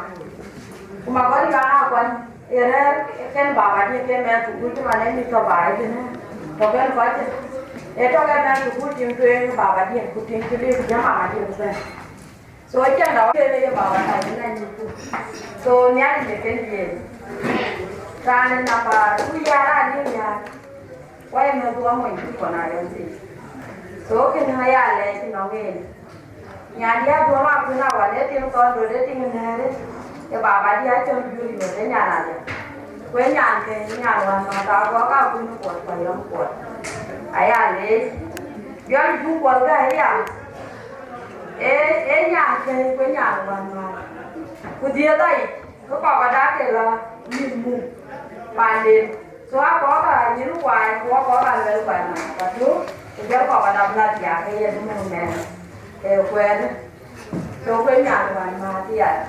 Ku magɔl yuaŋ aa kuany. Ë rɛ̈ɛ̈r kën babadiɛ̈ ke mɛnh thukul cï man ë mïth tɔ̈ baai tënë, tɔ̈ kën kɔc cï, ë tɔ̈ ke mɛnh thukul tiŋ tueŋ babadiɛ̈, ku tiŋ cï lëk jam mamadiɛ̈ ku bɛ̈n. So, cïn dau kën ye babadiɛ̈ yen anyïku. So, Nhialic ë kën yen. Raan ë namba two ya raan yen ya. Wai mɛ̈thdu amony cï kɔn aa yɔm thïn. So, kënë aya lɛc nɔŋ en. Nyan ya duɔ̈m akuën awan ë tiŋ thɔn dot ë tiŋ nɛ̈ɛ̈rë, ke babadiɛ̈ acɔl Julius ë nyan aya. Ku ë nyan ke nyan wän nɔn ka gɔ̈k akuën kuɔth ku ayɔm kuɔth. Aya leec. Yɔn juŋ kuɔth ke aya. Ee, ee nyan ke ku ë nyan wän nɔn. Ku dhiëëth ayic, ke kɔk ada ke la mïth muk panden. So akɔɔr ba nyin kuany, ku akɔɔr ba luel kuany nɔm ka tu, ku jɔl kɔk ba dap la diaak ke ye dumu mɛn, ke kuɛɛn. So kuɛn nyan kuany ma diaak.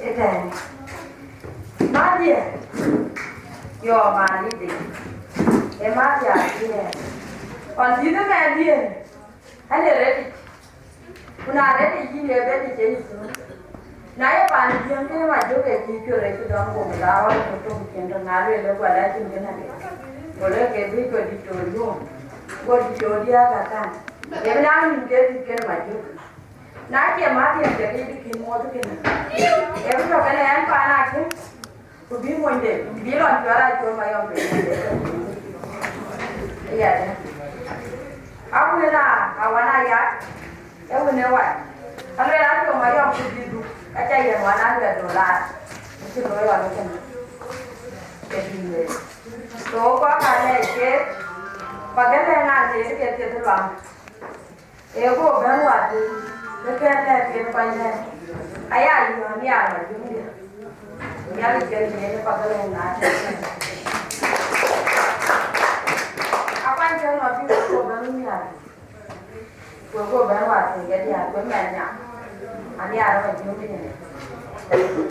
Ëtɛ̈ɛ̈n. Ma diaak. Yo, man, ide. Ë ma ya ye. Ɣɔn dït ë mɛnhdiɛ̈n, ɣɛn ë rɛ̈tic. Ku na rɛ̈tic yïn, ë bɛ̈tic ë yï thöl. Na ye paan Jiëëŋ, kënë Majök ë cï cuɛt ë cï dɔm guöp, la rɔt ku tök cin tök, na lueel ë guɔ la cïn kënë ke. Go le ke bï ke dït tɔ̈ yom. Go dït tɔ̈ diäk akan. Ë bï na yïn ke dït kënë Majök. Na cie mäthdiɛ̈n ke dït kïn muɔ̈th kënë. Ë bï tɔ̈ kënë ɣɛn paan akïm. Ku bï monyde, bï lɔ cuɛt Acol Mayɔm piny ënde. Yɛn. Awën a, awan aya, ë wën ë wan. Aluel Acol Mayɔm ku bï dhuk, ka ca yɛn wan aluel dolar. Cï looi ɣɔn ëtënë. Ke bï lueel. So, kɔc ka lɛc keek, ba ke lɛ̈k ŋa thiëëth ke thiëëth luaŋ. Ee, go bɛ̈n wäthii, ke kɛ̈n lɛ̈k ken kɔc lɛ̈k, aya yɔ̈ɔ̈k nhiaar Majök diɛ̈. Nhialic ke yen ë path ëlë na cï. Akuany cïn lɔ bï wek go bɛ̈n nhiaar. Wek go bɛ̈n wäthii ke diäär, ku mɛn nya. Aniaar Majök diɛ̈.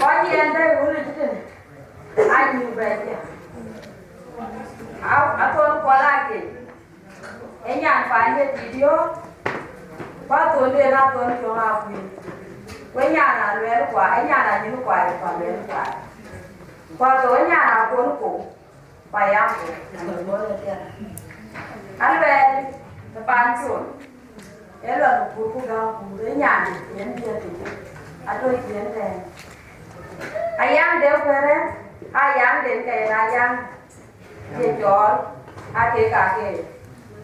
Kɔc yɛn bɛ̈ɛ̈i wun ë tëtënë, aa nyïïr bɛ̈ɛ̈i diɛ̈. A, athon kuɔl aa kec. Ë nyan paan ye tiit yöök, ku athonde na thon cöŋ akuëëny. Ku ë nyan aluɛɛl kuaar, ë nyan anyïn kuaar, ku aluɛɛl kuaar. Ku athou ë nyan akon kou, ku ayam kou, aluɛɛl ë tiɛ̈n. Aluɛɛl ë paan col, ë lɔ në kuur ku gäm kuur, ë nyan yen diɛ̈ tïc, atɔ̈ ciëën tɛ̈ɛ̈n. Ayam de kuɛ̈rë, ayam den ke yen ayam. Ye cɔɔl, aa kek ka ke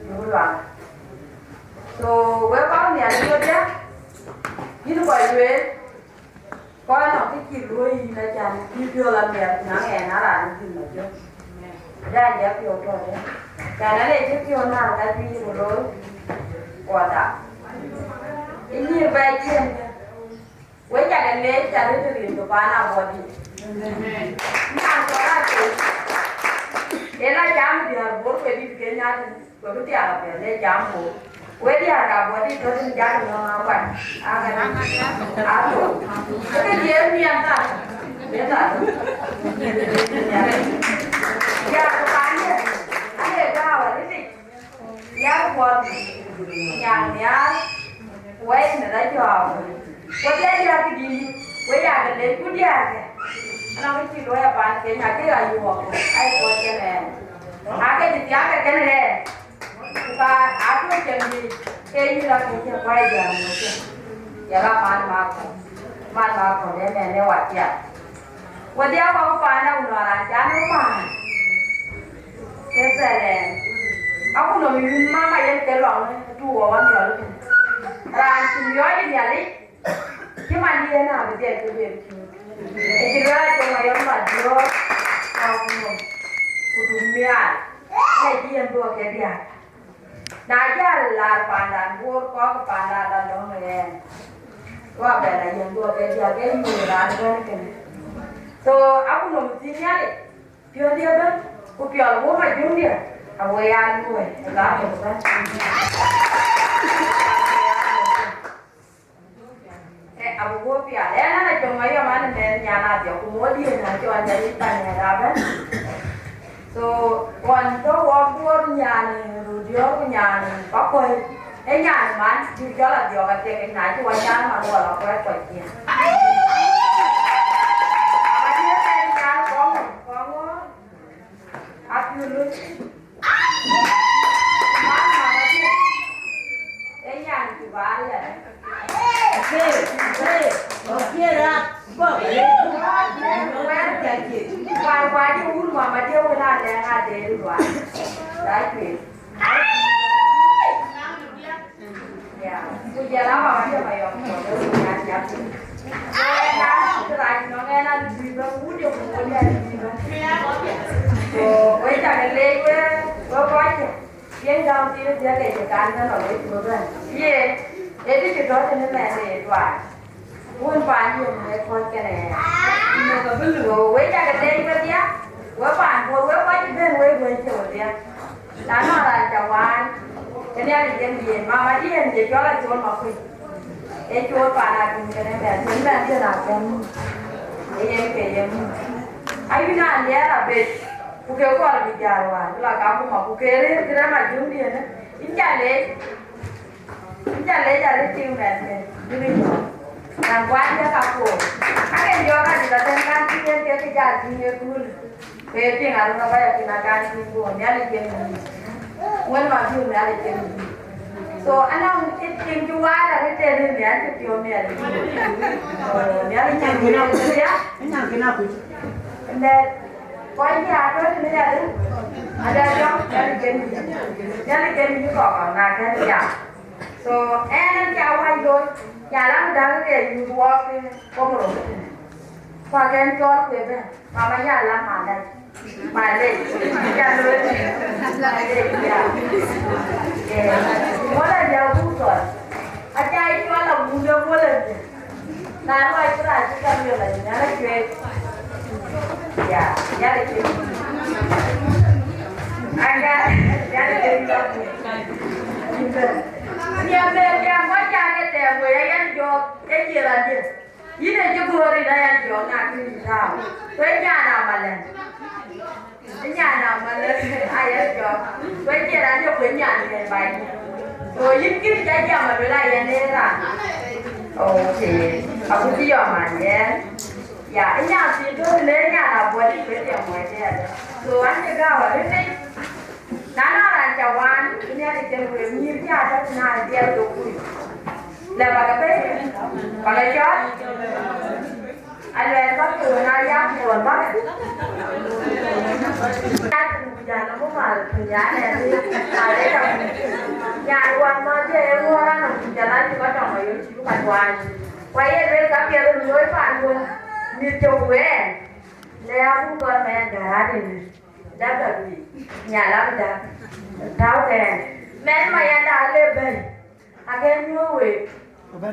yök luaŋ. So, wek kɔc Nhialic wedhie, yïn kɔc lueel, kɔc nɔŋ kë cï luöi yïn acan, bï piɔ̈ɔ̈th amiɛt, na ɣɛn aa raan ë dhil Majök. Dɛ jɛ piɔ̈u tɔ̈ dɛ. Kɛn ënë cï piɔ̈u nɔ̈k ka juëc ku looi, ku adap. Ë nyïïr bɛ̈ɛ̈i ciëën. Wek cä ke leec, cä rëër rin ke paan Abuɔdït. Nyan kɔ̈k aa thou. Yen a jam diäär Bor ku dït ke nyath, ku bï thiaak apiɛth le jam Bor. Wek diäär Abuɔdït tɔ̈ thïn, jak nɔm akuan. Aa, aa thou. Ke diëër miɛt thar. Ye thar. Ya ku paan ye. Ane gääu arëtic. Yak Kuɔth, nyan nhial, wɛ̈i në rɔt jɔ̈ɔ̈k. Ku diɛt diäk dïït, wek yak lec ku diäärkë. Anɔŋ kë cï luɔi apan Kenya, kek ayuɔɔk, ai Kuɔth kenë ɣɛn. Aake cï thiaak ke kenë ɣɛn. Ku ka aa tuɔɔc cïn yic, ke yïn rɔt kë cï kuai jam në cï. Yak aman Makɔl, man Makɔl ëmɛn ë waciɛɛr. Wedhie akɔ̈k paanda ku nɔn raan ca nɔm paan. Ke thɛɛr ɛn. Aku nɔm yïn mama yen ke luaŋ ë tu wɔ wan yɔl tën. Raan cï miɔɔc ë Nhialic, cï man yen abï dhiɛl ke lueel cï. Ë cï lueel Acol Mayɔm Madiɔ̈ɔ̈r, aku nɔm. Ku tuk nhial. Ke cï yen dhuɔ̈k ke diäär. Na jäl laar paandan Bor, kɔ̈k paandan la lɔ̈ŋ ë ɣɛn. Ku abɛn a yɛn guɔ ke diäk ke nyuöth raan ëbɛ̈n kënë. So, aku nɔm thïn Nhialic, piɔ̈ndiɛ̈ ëbɛ̈n, ku piɔl wok Majök diɛ̈, awo ya luɔi, ë gam ëbɛ̈n. Ee, abï guɔ pial. Ɣɛn, ɣɛn Acol Mayɔm, an, mɛnh nyan Adhiɔk, ku mɔ̈ɔ̈r diëën acɔl Nyarïc Panyɛɛr abɛ̈n. So, ɣɔn tɔ̈ wɔ Bor nyan ë röt diɔ̈ɔ̈r ku nyan ë Pakuɔ̈i. Ee nyan ë man, jur cɔl Adhiɔk Atiek, na cï wɔ nyan man wɔ la kuɛ̈t kɔc kiɛ̈n. Ama diëër mɛnh nyan kɔŋ, kɔŋ ɣöö, apiöl loc. Yeah. Ku jɔl a mama diɛ̈ Mayɔm Kuɔth, ë wun nyan Jakin. Ë na rac nɔŋ ɣɛn a luui bɛ̈n, wun diɛ̈ ku wun diɛ̈ a luui bɛ̈n. So, wek cä ke leec wek, wek kɔc cë. Yen gäm thiin ë thiëëk ke cï kan tënë lɔ wec ku bɛ̈n. Ye, ë dï cï tɔ̈ tënë mɛnh ë tuaany. Wun paan yom wek kɔc kënë. So, wek cä ke leec wedhie, wek paan Bor, wek kɔc cï bɛ̈n wek wël cë wedhie. Na nɔŋ raan ca waan, ke Nhialic yen diëën, mama diëën ye cɔl Acol Makuëc. Ee cɔl paan akïm kënë mɛnh, mɛnh mɛnh diën akɛ̈n. Ee yen ke ye mum. Ayï na liɛɛr abet. Ku ke kɔɔr bï jäl wäär, bï la ka kuma, ku ke rëër këdäŋ ajuŋdiɛn, yïn ca leec, yïn ca leec arëët tiŋ mɛnhkë, bï rï nyɔɔk. Raan kuany ke kakuɔ. Ka ke jɔɔk adït atɛ̈n kan cï yen kek kë jäl tïŋ ë kööl. Ku ye piŋ arëët ë kɔc akïn akan cï guɔ, Nhialic yen ŋic. Wën ma bï Nhialic yen ŋic. So, anɔŋ cï tiŋ cï waar arëët tënë Nhialic cï piɔ̈u Nhialic. So, Nhialic yen ŋic. Ënɔɔnë, kɔc cï atɔ̈ tënë yadï, ada jɔŋ, Nhialic yen ŋic. Nhialic yen ŋic kɔ̈k na kɛ̈n jam. So, ɛn, ɛn ca wac looi, ya lam däŋ ke yuth wɔɔk, eh, Komoro. Ku akɛn cɔɔl ku ëbɛ̈n, mama ya lam mandai. Mandai. Ya looi. Mandai, ya. Eh, wala ya buk cɔɔl. Aca cɔɔl abun de wala ya. Na ruac cï raan cï Samuel la, Nhialic cuëëc. Ya, Nhialic cuëëc. Aka, Nhialic cuëëc. Nhialic cuëëc, ya, ŋɔc ya ke tɛɛm wei, ayen jɔɔk, ke cï raan diɛ̈. Yïn ë cï guöör yïn ayen jɔɔk na kï yïn tääu. Ku ë nyan amalɛn. Ë nyan amalɛn ayen jɔɔk. Ku ë cïn raan ye ku ë nyan kë baai. So yïn kïn ca jam aluel ayen ë raan. Okay. Aku cï yɔm an yɛn. Ya, ë nyan thiin duɔ̈ɔ̈r le nyan abuɔt yï ku ë tiɛm wɛ̈t yɛn. So an cï gäu arëët. Na nɔŋ raan ca waan, Nhialic cïn wëu, nyïïr cï atɔ̈ tënë dhiɛl ke kuc. Lɛ bä ke bɛ̈i, bä ke cɔɔl. Aluɛɛl bä ke wën aa yak ŋuɔɔr bä. Yak ku jal nɔm mal ku nyan ɛ, nyan wan ma jɛ ë ŋuɔɔr anɔm ku jal acï kɔc tɔŋ ayol cï bï ka tuany. Ku aye lueel ka piɛth ë looi paan wën, mïth cök wëën. Lɛ abuk gɔl mɛɛn gäär adï. Dap abï, nyalam dap. Tau kɛn. Mɛn ma yɛn da le bɛ̈i. Akɛn nyuɔ̈th week.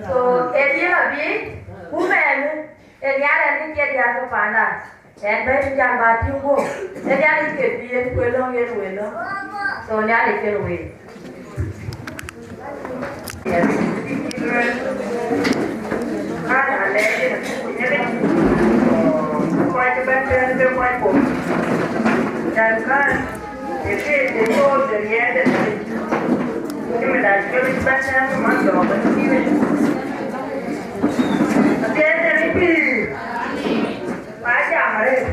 So, ë dhiëëŋ abï, ku mɛn, ë nhiar ɛn kë ciɛt diäär ke paanda. Ɛn bɛ̈i bï jam bä tïŋ guöp. Ë Nhialic ke bï yen kuël löŋ yen wël löŋ. So, Nhialic ken week. Kɔc ëbɛ̈n tënë ke kɔc bɔ̈. Can kän ë ke ë cool de riɛɛt de Nhialic. Cïmën da cï ke bɛ̈n tënë man dɔ̈ɔ̈k ënë. Athiɛɛi tënë pïïr. Ba jam arëët.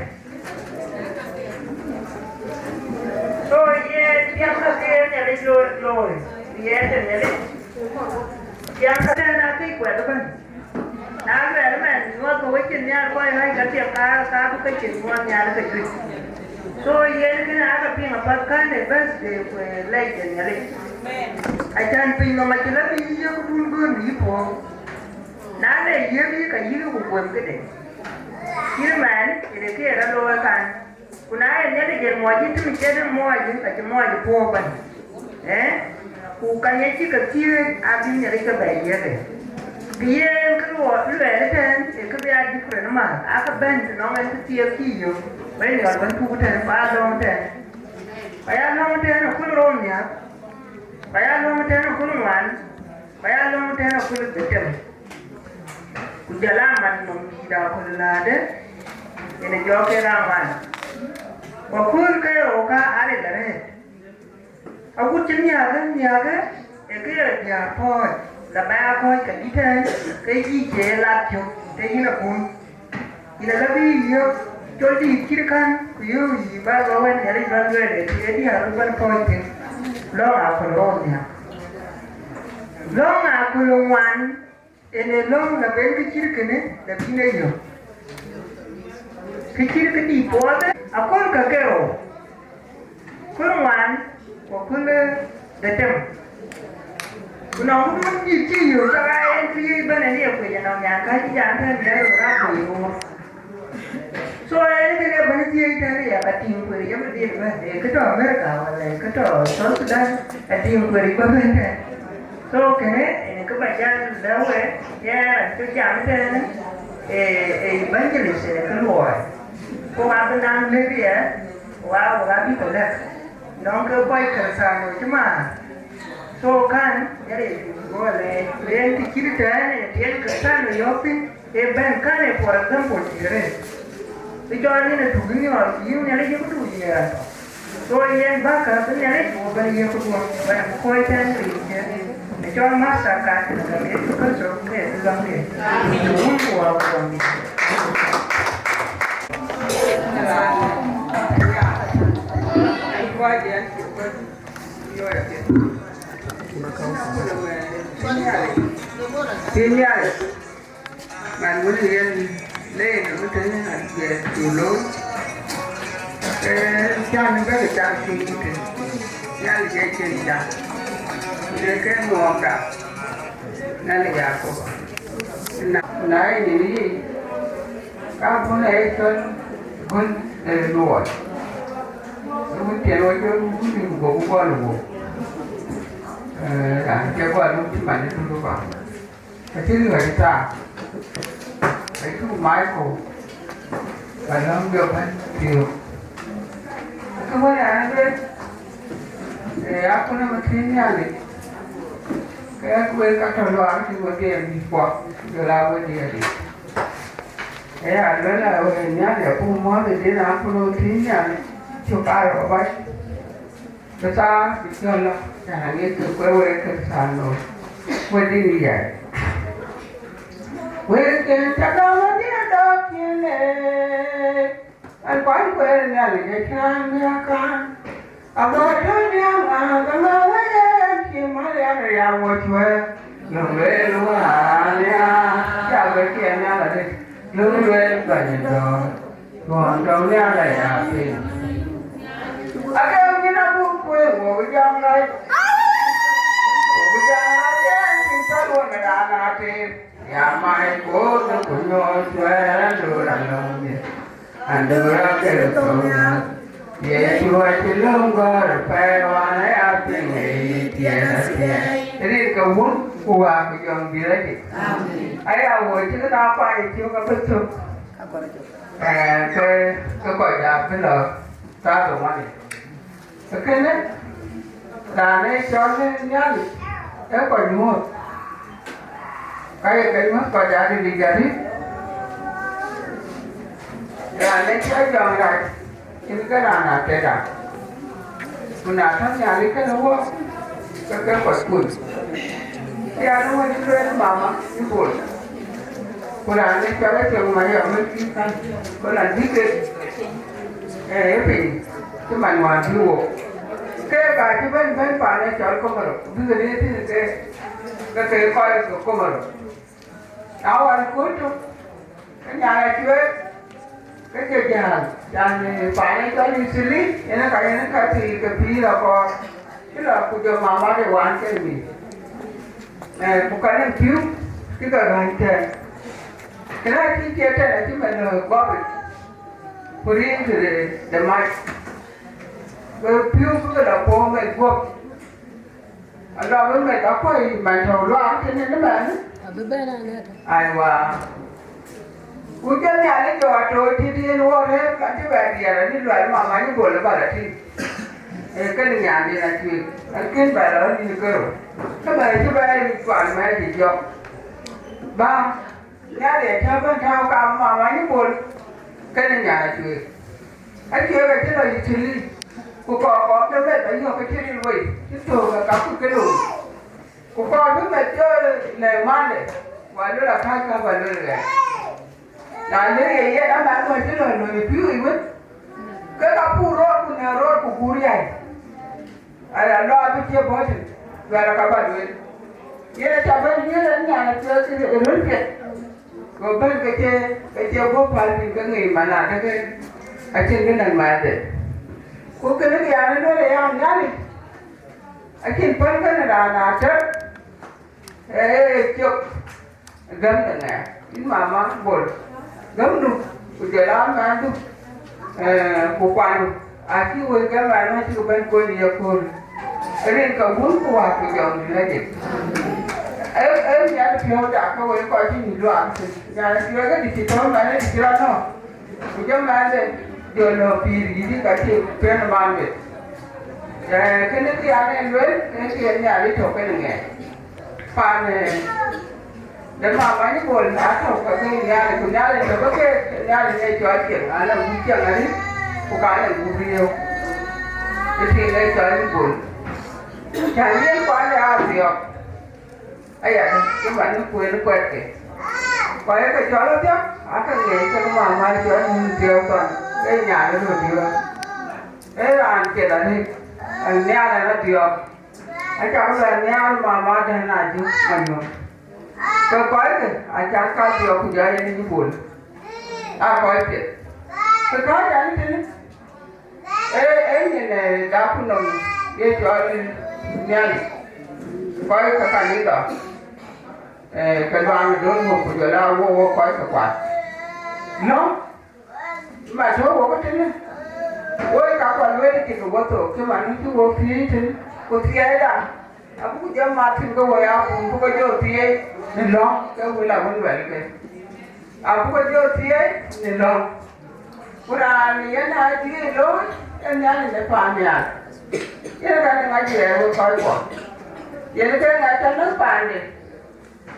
So, ye piɛŋ ka ke Nhialic looi, looi, ye të Nhialic. Piɛŋ ka tɛ̈n aa kec kuɛth ëbɛ̈n. Na luɛɛl ëmɛn, nyuɔɔth ke wecin nhial kɔc ɣäc ka piɛŋ ka, ka bï ke cin nyuɔɔth nhial ke juëc. So, yen kënë aa ke piŋ apath kän ë birthday ku ë lɛc de Nhialic. Acan piny nɔm acï lɔ bï yï yök dun göön bï yï puɔ̈u. Na le yiëk yï, ka yïk ku guëm këde. Cït man, ënë ke rɔt looi kan. Ku na yen Nhialic yen muɔc yïn, të cïn muɔc yïn, ka cï muɔc puɔ̈u ëbɛ̈n. Ë? Ku ka ŋiɛc cï ke thiëëc, abï Nhialic ke bɛ yiëk ë. Të yen kë luɔ-, luɛɛl ëtɛ̈ɛ̈n, ë kë bï a different man, aa kë bɛ̈n të nɔŋ en kë thiëëk cï yök, bɛ̈n yɔl bɛ̈n puk ëtɛ̈ɛ̈n, ku aa lɔ̈ŋ ëtɛ̈ɛ̈n. Ku ya lɔ̈ŋ ëtɛ̈ɛ̈n aköl rou nhial, ku ya lɔ̈ŋ ëtɛ̈ɛ̈n aköl ŋuan, ku ya lɔ̈ŋ ëtɛ̈ɛ̈n aköl dhetem. Ku jɔl a man nɔm dïït aköl läde, yen ë jɔɔk ke raan man. Ku akööl ke rou ka aril arëët. Agut cï nhiäkë, nhiäkë, ë ke ye diäär pɔ̈ɔ̈c, la bä ya kɔ̈ɔ̈c ke dït ëtɛ̈ɛ̈n, ke yï cie lat cök, ke yïn abun. Yïn ala bï yï yök col dïït cït kän, ku yöök yï bä lɔ wën Nhialic bä lueel, ë diäär bï bɛ̈n pɔ̈ɔ̈c thïn. Lɔ̈ŋ aköl rou nhiäk. Lɔ̈ŋ aköl ŋuan, en ë lɔ̈ŋ la ben kë cït kënë, la bïn e yök. Kë cït këdï puɔth, aköl ka ke rou. Köl ŋuan, ku köl dhetem. Ku nɔŋ këdun dït cï yök, ka en kë yiëc bɛ̈n ë liep kuec, anɔŋ nyan ka cï jam tɛ̈n miɛt röt rap kuec roor. So, en kë ke bɛ̈n thiëëc tɛ̈n ya ka tïŋ kuec, ya bï dhil bɛ̈n, ee kë tɔ̈ America, wala ee kë tɔ̈ South Sudan, ka tïŋ kuec bä bɛ̈n tɛ̈n. So, kënë, en kë bä jal lɛ̈k we, yɛn raan cï jam tɛ̈n, ee, ee evangelist, ee kë luɔi. Ku abï naŋ lëk yɛ, Wa, wa bï ke lɛ̈k, nɔŋ ke kɔc Kërëthänooi cï maar. So kän, ë rëëc bï guɔ lɛɛc, ku yen kë cït tɛ̈ɛ̈n ë tiɛɛl Kërëthänooi yɔ̈ɔ̈k thïn, ee bɛ̈n kän ë, for example, cï rëër. Bï cɔɔl yen ë tuk ë miɔɔr, ku yïn Nhialic ë bï tuk yen raan tɔ. So yen bäkë bï Nhialic buk bɛ̈n yiëk duɔ̈k, bɛ̈n kuɔ̈c tɛ̈n rin cï ë cɔl Master ka tënë ke Yecu Kërtho ke Luaŋdiɛ̈. Wun ku Wä ku Jɔŋdït. Cï Nhialic man wën yen le yen ëmë tënë ajiɛɛr cï looi, ee, can bɛ̈kë cak piny tënë Nhialic ë cïn can, le ke ŋuɔɔkda Nhialic Yakoba. Na, na ë nyin yic, ka bun ë cɔl bun ë luɔi. Wun tiɛn wä cɔl wun ë gɔku gɔl wok. Ee, raan cï gɔl wok cï man ë tun ba. Acï riɔ̈c ë thaar, acuk Michael, ba lɔ̈ŋ jɔ bɛ̈n piɔ̈ɔ̈c. Acï wën an, ëbɛ̈n, ee, akun ë mathiëc Nhialic, ke wek ka tɔ̈ luaak cï wedhie mïthkuɔ, jɔl aa wedhie dït. Ee, aluel a wek Nhialic, apuk muɔ̈ɔ̈th ë dït, akun ë mathiëc Nhialic, cök aa rɔt bac. Bï thaar bï cɔl lɔ, can aŋic kë kuɛ̈r wek Kërthiano, wek dït yɛn. Wek cïn cä gam adï adɔ̈k cïn leec, an, kuany kuɛɛr Nhialic acï raan bï akan. Abä tɔ̈ nhial ŋa, gäm awëc ë cï Mariam riaak wɔ cuɛ̈ɛ̈r, löŋ lueel wäär nhial, cä bï tiɛɛl nhial adï, löŋ lueel bɛ̈ny dɔ̈ɔ̈r. Tuɔɔŋ tɔ̈u nhial aya piny. Ake nyin abuk kueer, wo bï jam rac. Wo bï jam rac, yen cïn tɔ̈ luɔn ë raan ater. Ya mai koor ku nyuɔɔth cuɛɛr, andor alɔŋ ye. Andor akër thou nhial. Yecu acï löŋ gɔ̈ɔ̈r pɛɛi, wan aya piŋ ë yic tiɛɛl athiɛɛi. Rin ke Wun ku Wä ku Jɔŋdït Lajik. Amen. Aya wo cï këda kuany ë cök abï thök. Ee, ke, ke kɔc abï lɔ thaar ë ŋuan yic. Ee kënë, raan ë cɔl ë Nhialic, ee kɔc nyuɔ̈th. Ka ye ke nyuɔ̈th kɔc adï, dï jɔt ë. Raan ë cɔl jɔŋrac, cïn ke raan atëda. Ku na tɔ̈ Nhialic kënë wɔ, ke ke kɔc kuc. Aya wɔ cï lueel mama ë Bol. Ku raan ë cɔl Atiɛŋ Mariam ë cï kan, ku la dï ke, ee, ë piny, cï man wään bï wok. Keek aacï bɛ̈n bɛ̈n paan ë cɔl Komoro, bï ke riëëc thïn ke, ke ke kɔc ke Komoro. Na wään kuc tök, ke nyan acueek, ke ke jäl, yani, paan ë cɔl Italy, yen ka yen ka thii ke pïïr akɔɔr, cï lɔ ku jɔ mama de wään ke mïth. Eh, ku ka nɔŋ pïu cï ke ɣäny tɛ̈ɛ̈n. Kënë acï cie tɛ̈n acï mɛn lɔ guɔ̈p, ku riŋ tëde de mac. Ku pïu bï ke lɔ puɔ̈u mɛt guɔ̈p. Alɔ bï mɛt akuɔ̈c man tɔ̈u luaak tënë ëmɛn. Abï bɛ̈n anɛ̈t. Aiwa. Ku jɔ Nhialic jɔ atooc tït yen wɔ rɛ̈ɛ̈r ka cï bɛ diɛɛr, anï luɛɛl mama nyi Bol ë bä lɔ tïŋ. Ee, kënë nyan yen Acueek, an, kën bɛ lɔ nïn kerou. Ke bɛ cï bɛ kuan mɛɛc ë jɔk. Bä, Nhialic acä bɛ̈n tääu kam mama nyi Bol, kënë nyan Acueek. Acueek acï lɔ Italy, ku kɔɔr kɔɔr ke bɛ bɛ yök ke cï ril wei, cï thöök ë ka ku ke looi. Ku kɔɔr bï meth cɔl lɛ̈k mande, ku aluel akäc ka bä luel ɣɛn. Na luel ye yen, aman ŋö cï lɔ loi pïu ë wën, ke ka pur rɔɔr ku nɛ̈k rɔɔr ku guur yai. Ala lɔ abï cie bɔ̈ tïŋ, luɛl aka bä luel. Yen aca bɛ̈n lueel ë nyan ë piɛth ë röl piɛth. Go bɛ̈n ke cie, ke cie guöp päl piny ke ŋic man adeke acïn kë nɛ̈k mɛɛthde. Ku kënë ke an, ë luel ë ya Nhialic, acïn päl kënë raan atër, ee, cök. Gäm de ŋɛk, yïn mama Bol, gämdu, ku jɔl a mɛnhdu, eh, ku kuandu, acï wëi gäm ɛn acïk bɛ̈n kony ë yekööl. Rin ke Wun ku Wät ku Jɔŋdït Lajik. Ee, ee, nyan piɔ̈u dak ke wek kɔc cï nyuc luaak thïn. Nyan piɔ̈u ke dï cï tɔ̈u mɛn ë dï cï rɔt nɔ̈k. Ku jɔ mɛnhde jɔ lɔ pïïr yïdï ka cï piɛ̈n ë mande. Eh, kënë kë an, ee lueel, ee kë ye Nhialic tɔ̈ kenë ŋɛk. Pan, eh, de mama nyi Bol na tɔ̈u ke ke Nhialic, ku Nhialic tɔ̈ ke ke Nhialic ë cɔl Ciɛŋ, an, ee wun Ciɛŋ arït, ku ka ee wun riëëu. Ë tiŋ ë cɔl Bol. Cän yen kuan ë Athiɔ̈k. Aya, cï man ë kueen kuɛtkë. Kɔc ke cɔl Athiɔ̈k, ake ŋiɛc ke mama cɔl Athiɔ̈k thɔn, ke nyan ë röt diɔ̈k. Ee raan piɛth arëët, ë nhial ɛn Athiɔ̈k. Aca ku lɔ nhial mama dɛ̈n Ajök Manyuɔ̈th. Ke kɔckë acan ka Athiɔ̈k ku jɔ yen ë Bol. Aa kɔc piɛth. Ke kɔc an tënë, ee, ee nyin, ee, dak ku nɔm ye cɔl Nhialic. Kɔc ke kanitha, ee, ke luaŋ ë Döŋ Muk ku jɔl aa wo, wo kɔc ke kuat. Nɔm, ma tɔ̈ wok tënë, woi ka kɔc lueel tik ë wotho, cï man cï wok thiëëc tënë, ku thiɛɛcda, abuk jɔ mat thïn ke woi akun, buk jɔ thiëëc në lɔ̈ŋ, ke wël awën luɛlke. Abuk jɔ thiëëc në lɔ̈ŋ. Ku raan yen aa dhiëëth looi, ee Nhialic de paannhial. Yen ka në ŋac ye wek kɔc kuɔ. Yen ke ŋac tɔ në paande.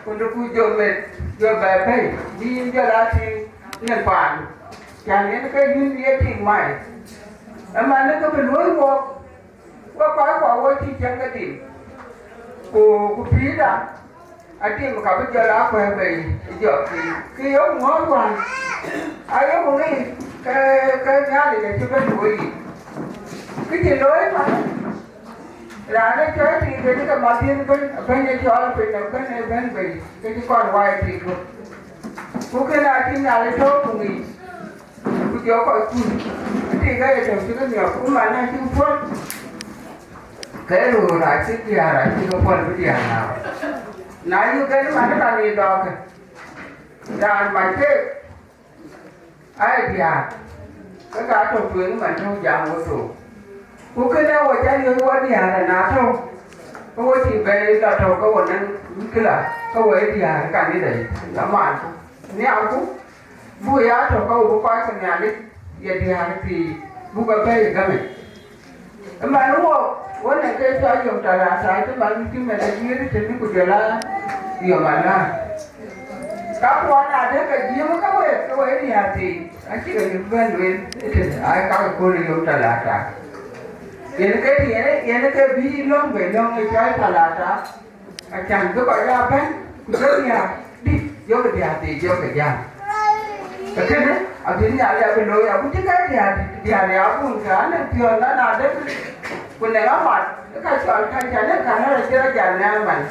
Ku duk jɔ met, jɔ bɛ bɛ̈i, bï yïn jɔ la tïŋ në paandu. Cän yen ke yïn ye tik mai. Ëmɛn ke bï luöi wok, wek kɔc kuɔ wo cï cäŋ ke dim. Ku, ku pïïrda, atim ka bï jɔl a kuɛ̈ɛ̈r bei ë jɔk thïn. Kë yok ŋuɔ̈ɔ̈th wään, ayok ŋic ke, ke Nhialic acï bɛ̈n luöi yic. Kë cï looi man, raan ë cɔɔl tik, kën ke madhiën bɛ̈n, bɛ̈ny ë cɔɔl piny nɔm kën ë bɛ̈n bei, ke cï kɔn wai tik guöp. Ku kën acï Nhialic tɔ̈u ku ŋic. Ku jɔ kɔc kuc, atik aye tɔ̈u cï ke miɔk, ku man acï puɔ̈l. Ke röör acï diäär, acï ke puɔ̈l bï diäär naaŋ. Na yök en man, ka ŋic dɔɔkë, raan mac keek, aye diäär, ke ka tɔ̈u tueŋ man tɔ̈u jam wotho. Ku kënë wo ca yök wo diäär, na tɔ̈u, ke wo cï bɛ̈ɛ̈i lɔ tɔ̈u ke wo nɛn wïc kë la, ke wo ye diäär kanitha yic, la maanku, nhialku. Buk ya tök, ka wo bï kɔc ke Nhialic ye diäär pïïr, buk ke bɛ̈ɛ̈i ë gämic. Ëmɛn wok, wo në ke cɔl yom talata, cï man cï mɛn ë diëër tënë ku jɔl a yom alar. Ka kuɔn adë ke jiëëm ke wek, ke wek diäär pïïr, acï ke yök bɛ̈n lueel ëtënë, ai, ka ke kööl ë yom talata. Yen ke, yen, yen ke bï lɔ̈ŋ bei, lɔ̈ŋ ë cɔl talata. Acan bï kɔc aa bɛ̈n, ku jɔ diäär dït, jɔkï diäär thii, jɔkï jam. Ee kënë abï Nhialic abï looi, abï cï kɛ̈ɛ̈c diäär dït, diäär ya abun, ke anɔŋ piɔ̈ɔ̈th, na, na dek, ku nɔŋ amat, ë ka cɔl ka cän ë kan rɔt cï rɔt jal nɛ̈ɛ̈r man.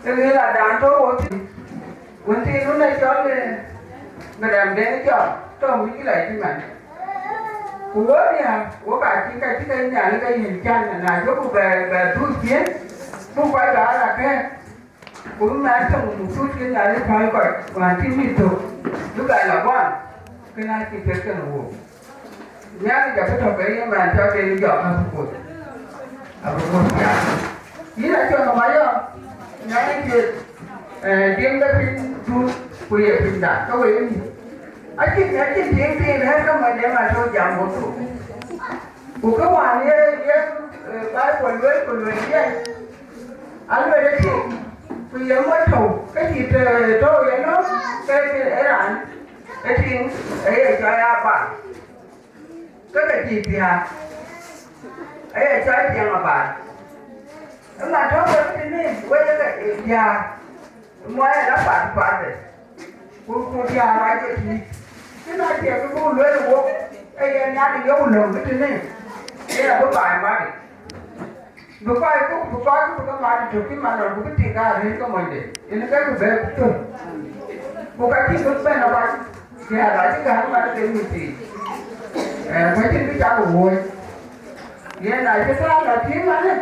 Ke ɣël adan tɔ̈u wo thïn. Wën thiin wën ë cɔl, eh, Madam Deŋ Jɔk, tɔ̈ mïc lɔ cï man. Ku wo diäär, wo ka cï ka cï ke Nhialic ke yiëën can, na jɔku bɛ, bɛ dhuk ciëën, buk kɔc bɛ aa la kɛ̈ɛ̈k. Ku bï mɛn töŋ muk thut cï Nhialic päl kɔc, wään cï mïth thök, bï bɛ la guan, kën acï piɛth kenë wook. Nhialic abï tɔ̈ ke ye mɛn cɔl Deŋ Jɔk abï kuöth, abï kuöth piath. Yïn acɔl Mayɔm, Nhialic ye, eh, diɛŋ de pinydun, ku ye pinyda, ke we ye mïth. Acïn, acïn tiiŋ, tiiŋ rɛ̈ɛ̈r ke mɔc de man tɔ̈u jam wok thok. Ku kë wään ye, ye, eh, Baibul lueel, ku lueel yen, alueel ë tiiŋ, ku ye mɔc tɔ̈u, ke cï të, tɔ̈u ye nɔm, ke cï ë raan, ë tiiŋ, ë ye cɔl Abal. Ke ke cï diäär, aye cɔl Jiɛŋ Abal. Ëmɛn tɔ̈u wek tënë, wek ye ke diäär, muɔɔc ë la path path ë. Ku, ku diäär aye tïc. Kën acie kë buk lueel wok, ee yen Nhialic ye ku löŋ tënë, yen abï baai mat. Bï kɔc ku, bï kɔc ku bï ke mat ëtök cï man nɔn, ku bï tik arëët ke monyde, yen ke bï bɛ̈ɛ̈r thöl. Ku ka cï bï bɛ̈n awac, diäär acï gäk man ke mïth thii. Eh, ku acïn bï cak wuööc. Yen acï thaar la tïŋ manë,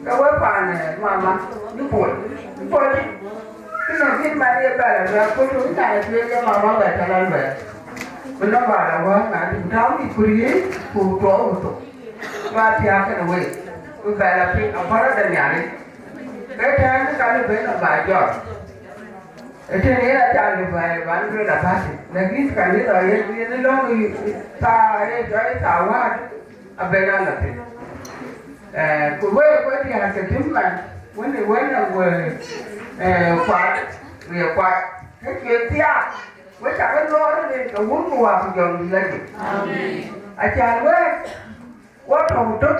ke we paan, eh, mama, yï Bol, yï Bol, kë nɔŋ kït man ye bɛ̈ɛ̈r aluɛɛr, ku tök nyan ë tueŋ ke mama bɛ tɔ la luɛɛr. Bï nɔm bä la wääc, na cï bï tääu mïth ku riëëc, ku tuɔɔk ku thok. Ba thiääk kenë wek, ku bɛ la piŋ abɔ̈ rɔt de Nhialic. Ke tɛ̈ɛ̈n, ke ka lëu bï nɔm bä jɔt. Ëtënë yen aca lëu bä, bän lueel abäkï. Lakin ka lëu lɔ yen, yen lɔ̈ŋ ë thaa, ë jɔ ë thaa wäär, abën a lɔ thïn. Eh, ku wek, wek diäär ke tïŋ man, wën ë wën ë wek, eh, kuat, wek kuat. Ke cuet thiaak, wek cakë lɔɔr rin ke Wun ku Wät ku Jɔŋdït Lajik. Amen. Acan wek, Wo tɔ̈u tök,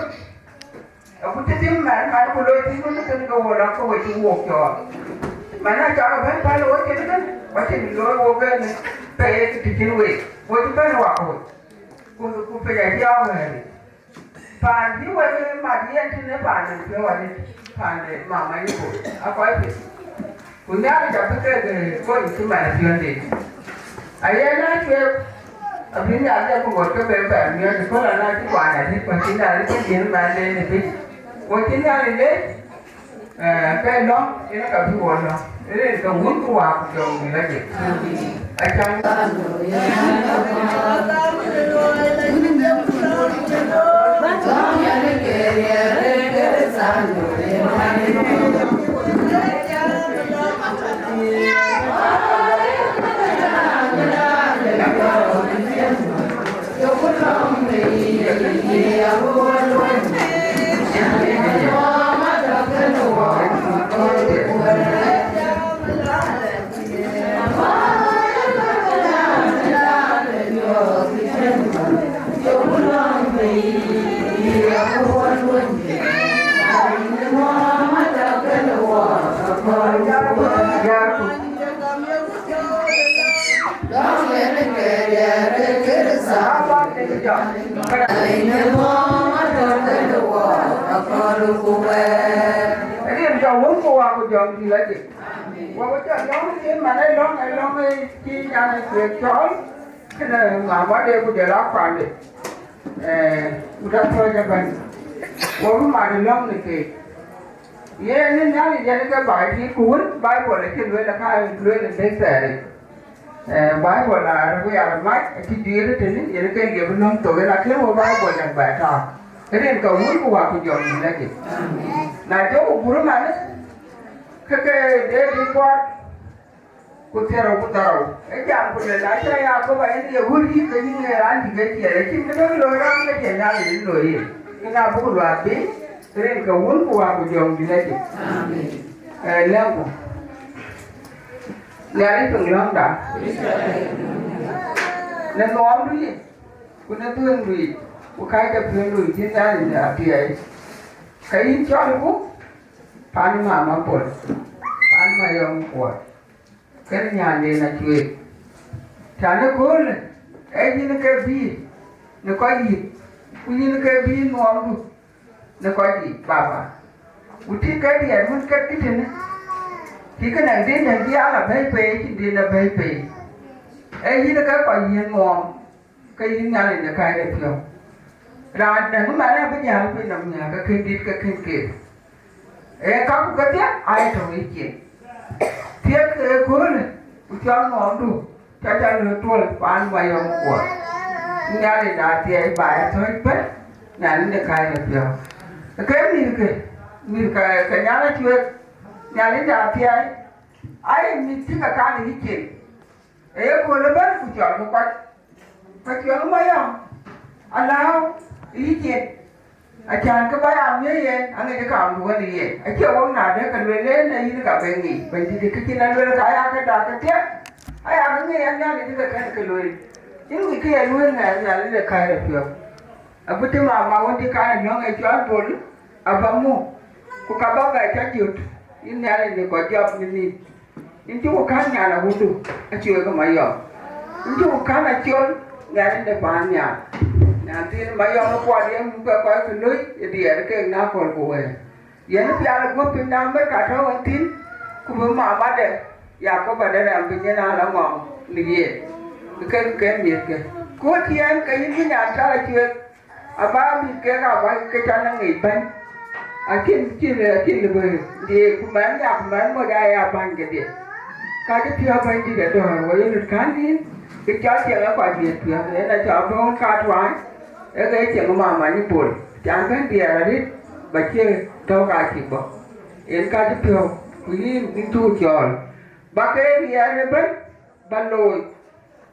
aku cï tim man, man ku loi tim wën kën ke wo lɔ ke we cï wok cɔɔl. Man acak abɛ̈n päl wo cïn kën, wa cïn loi wo kën pɛɛi të cïn week, wo cï bɛ̈n wak wei. Ku, ku piny acï a wɛ̈ɛ̈r. Paan cï wek mat yen tënë paan de piɔ̈u adït, paan de mama yï ku, akɔc piny. Ku Nhialic abï kek, eh, kony cï man piɔ̈nde. Aye na cuek, abï Nhialic abï ŋot ke ben bɛ̈n miɔ̈c ëköl ana cï kuany adït, ku acï Nhialic cï dhiën mande në piny. Ku acï Nhialic leec, eh, ke lɔ̈ŋ, yen ka bï wɔ lɔ̈ŋ. Rin ke Wun ku Wät ku Jɔŋdït Lajik. Acan. Rin jɔ Wun ku Wät ku Jɔŋdït Lajik. Wä wä jɔ lɔ̈ŋ ë man ë lɔ̈ŋ, ë lɔ̈ŋ ë cï nyan ë cuek cɔɔl, kënë mama de ku jɔl a kuande. Eh, ku da piɔ̈ɔ̈c ëbɛ̈n. Wä bï mat ë lɔ̈ŋ në keek. Yen ë Nhialic yen ke baai tiit ku wën Baibol acï lueel ë ka lueel ë bɛ̈i thɛɛr yic. Eh, Baibol na rëk ya mac acï juiir tënë yen ke liep nɔm thok, yen akëë wä Baibol dak bɛ tääu. Rin ke Wun ku Wät ku Jɔŋdït Lajik. Na jɔku guur ëmanë, ke ke de bï kuat, ku thiërou ku dhorou. Ë jam ku lueel, na cä ya Yakoba yen ye wur yï ke yïn ŋeer raan dït ke ciɛɛr, acïn kë döŋ looi raan ke cï Nhialic looi yen. Kënë abuk luaak piny, rin ke Wun ku Wät ku Jɔŋdït Lajik. Amen. Eh, lɛ̈ŋku. Nhialic piŋ lɔ̈ŋda. Në nuɔɔmdu yic, ku në dhuëëŋdu yic, ku kääc de piɔ̈ndu yic, cïn Nhialic de athiɛɛi. Ka yïn cɔlku, paan mama Bol, paan Mayɔm Kuɔt, kën nyanden Acueek. Tɛ̈n ëköölë, ee yïn ke bïï në kɔc yïth, ku yïn ke bïï nuɔɔmdu në kɔc yiic, Baba. Ku tïŋ ke diɛɛr wën ke kï tënë, cï kënë dïn dɛ̈t bï a la bɛ̈ɛ̈i pei, cïn dïn a bɛ̈ɛ̈i pei. Ee yïn ke kɔc yiëën nuɔɔm, ke yïn Nhialic de kääc de piɔ̈u. Raan dɛ̈ŋ ëmɛn abï jäl piny nɔm nhial ke kën dït ke kën keek. Ee käkku kedhie aa ye tɔ̈u yïcin. Thiëëk ëköölë, ku cɔl nuɔɔmdu, cä cä lɔ tuɔl paan Mayɔm Kuɔt. Nhialic de athiɛɛi ba ye thɔ̈c ëbɛ̈n, Nhialic de kääc de piɔ̈u. Ke mïthkë, mïth ke, ke nyan Acueek, Nhialic de athiɛɛi, aa ye mïth cï ke kan ë yïcin. Ee ye kööl ëbɛ̈n ku cɔlkï kɔc, ke cuɛŋ Mayɔm alääu ë yïcin. Acän kë ba ya miëë yen, aŋic kaamdu wën ë yen. Acie wok na dɛ̈ ke lueel en, ee yïn ka bɛ̈n ŋic. Bɛ̈nydït, kë cïn a lueel ka ya ke dak ke thiëk, aya ke ŋic an, Nhialic ke kën ke lueel. Yïn ŋic kë ye lueel ŋɛɛr Nhialic de kääc de piɔ̈u. Abï tim ama wën cï kan ë nɔ̈ŋ ë cɔl Bol, aba muk, ku ka ba bɛ cä jot, yïn Nhialic de kɔc jɔp në nïn. Yïn cï ku kän nyan awundu, Acueek Mayɔm. Yïn cï ku kän Acol, Nhialic de paan nhial. Nyan thiin Mayɔm ë kuat yen muk ke kɔc ke loi ë diɛɛr keek në aköl ku wëër. Yen pial ë guöp piny de Amerika tɔ̈u en thïn, ku bï mamade Yakoba de rɛm piny yen ala ŋɔm në yen. Ke, ke mïthke. Ku tiɛɛn ke yïn bï nyan cal Acueek, aba mïth kek aba ke cä nɔŋ ŋic bɛ̈ny. Acïn, cïn, acïn lëbë diëëk ku mɛn nya ku mɛn moc aa ya bäny kedhie. Ka cï piɔ̈u Bɛ̈nydït adɔ̈ɔ̈r, wɔ ye lut kän thïn, ke cɔl cieŋ ë kɔc diëët piɔ̈ɔ̈th, en acɔl bɔ̈ wën ka tuany, ee ke cieŋ ë mama nyi Bol. Can bɛ̈n diɛɛr arëët, ba cie tɔ̈u ka cïk bɔ̈. En ka cï piɔ̈u, ku yïn, yïn cuk cɔɔl. Ba ke riɛɛr ëbɛ̈n, ba looi,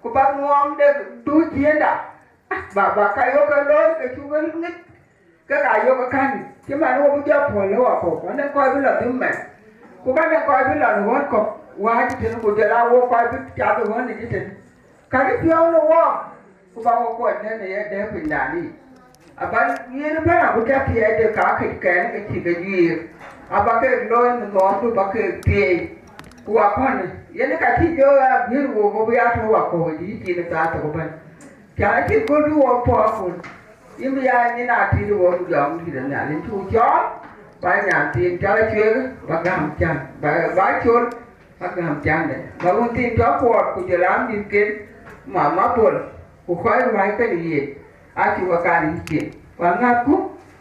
ku ba ŋuɔɔm de dhuc ciëënda. Ba, ba ka yök ke looi, ke cuk ke ŋic, ke ka yök ke kän, cï man wo bï jɔ puɔ̈l në wakɔ̈u, ku anɔŋ kɔc bï lɔ dhïm mɛn. Ku ka nɔŋ kɔc bï lɔ në ɣɔ̈n kɔ̈k, wääc tënë, ku jɔl a wo kɔc bï cath ë ɣɔ̈n yic tënë. Ka cï piɔ̈u në wɔɔk, ku ba wo kuɔc nɛn ë ye dɛ̈ɛ̈p pinydan yic. Abä yen bɛ̈n abï tɔ̈ thiɛɛcde ka këc kɛn ke cï ke juiir, abä kek looi në nhɔɔmdu bä kek thieei. Ku akɔ̈n, yen ka cï jɔ aa guiëër wook, wo bï aa tɔ̈ wakɔ̈u ë dïït cin ë thaa thok ëbɛ̈n. Cä acï kööldï wɔ pɔ̈ɔ̈r kun, yïn bï ya nyin aa tiit wɔ jɔŋdït ë Nhialic cuk cɔɔl, ba nyan thiin cɔl acueek, ba gäm can, ba, ba col, ba gäm cande, ba wun thiin tɔ kuɔɔt, ku jɔl aa mïthken, mama Bol, ku kɔc ruääi kenë yen, acuk ke kaar yï cin. Ku aŋäthku,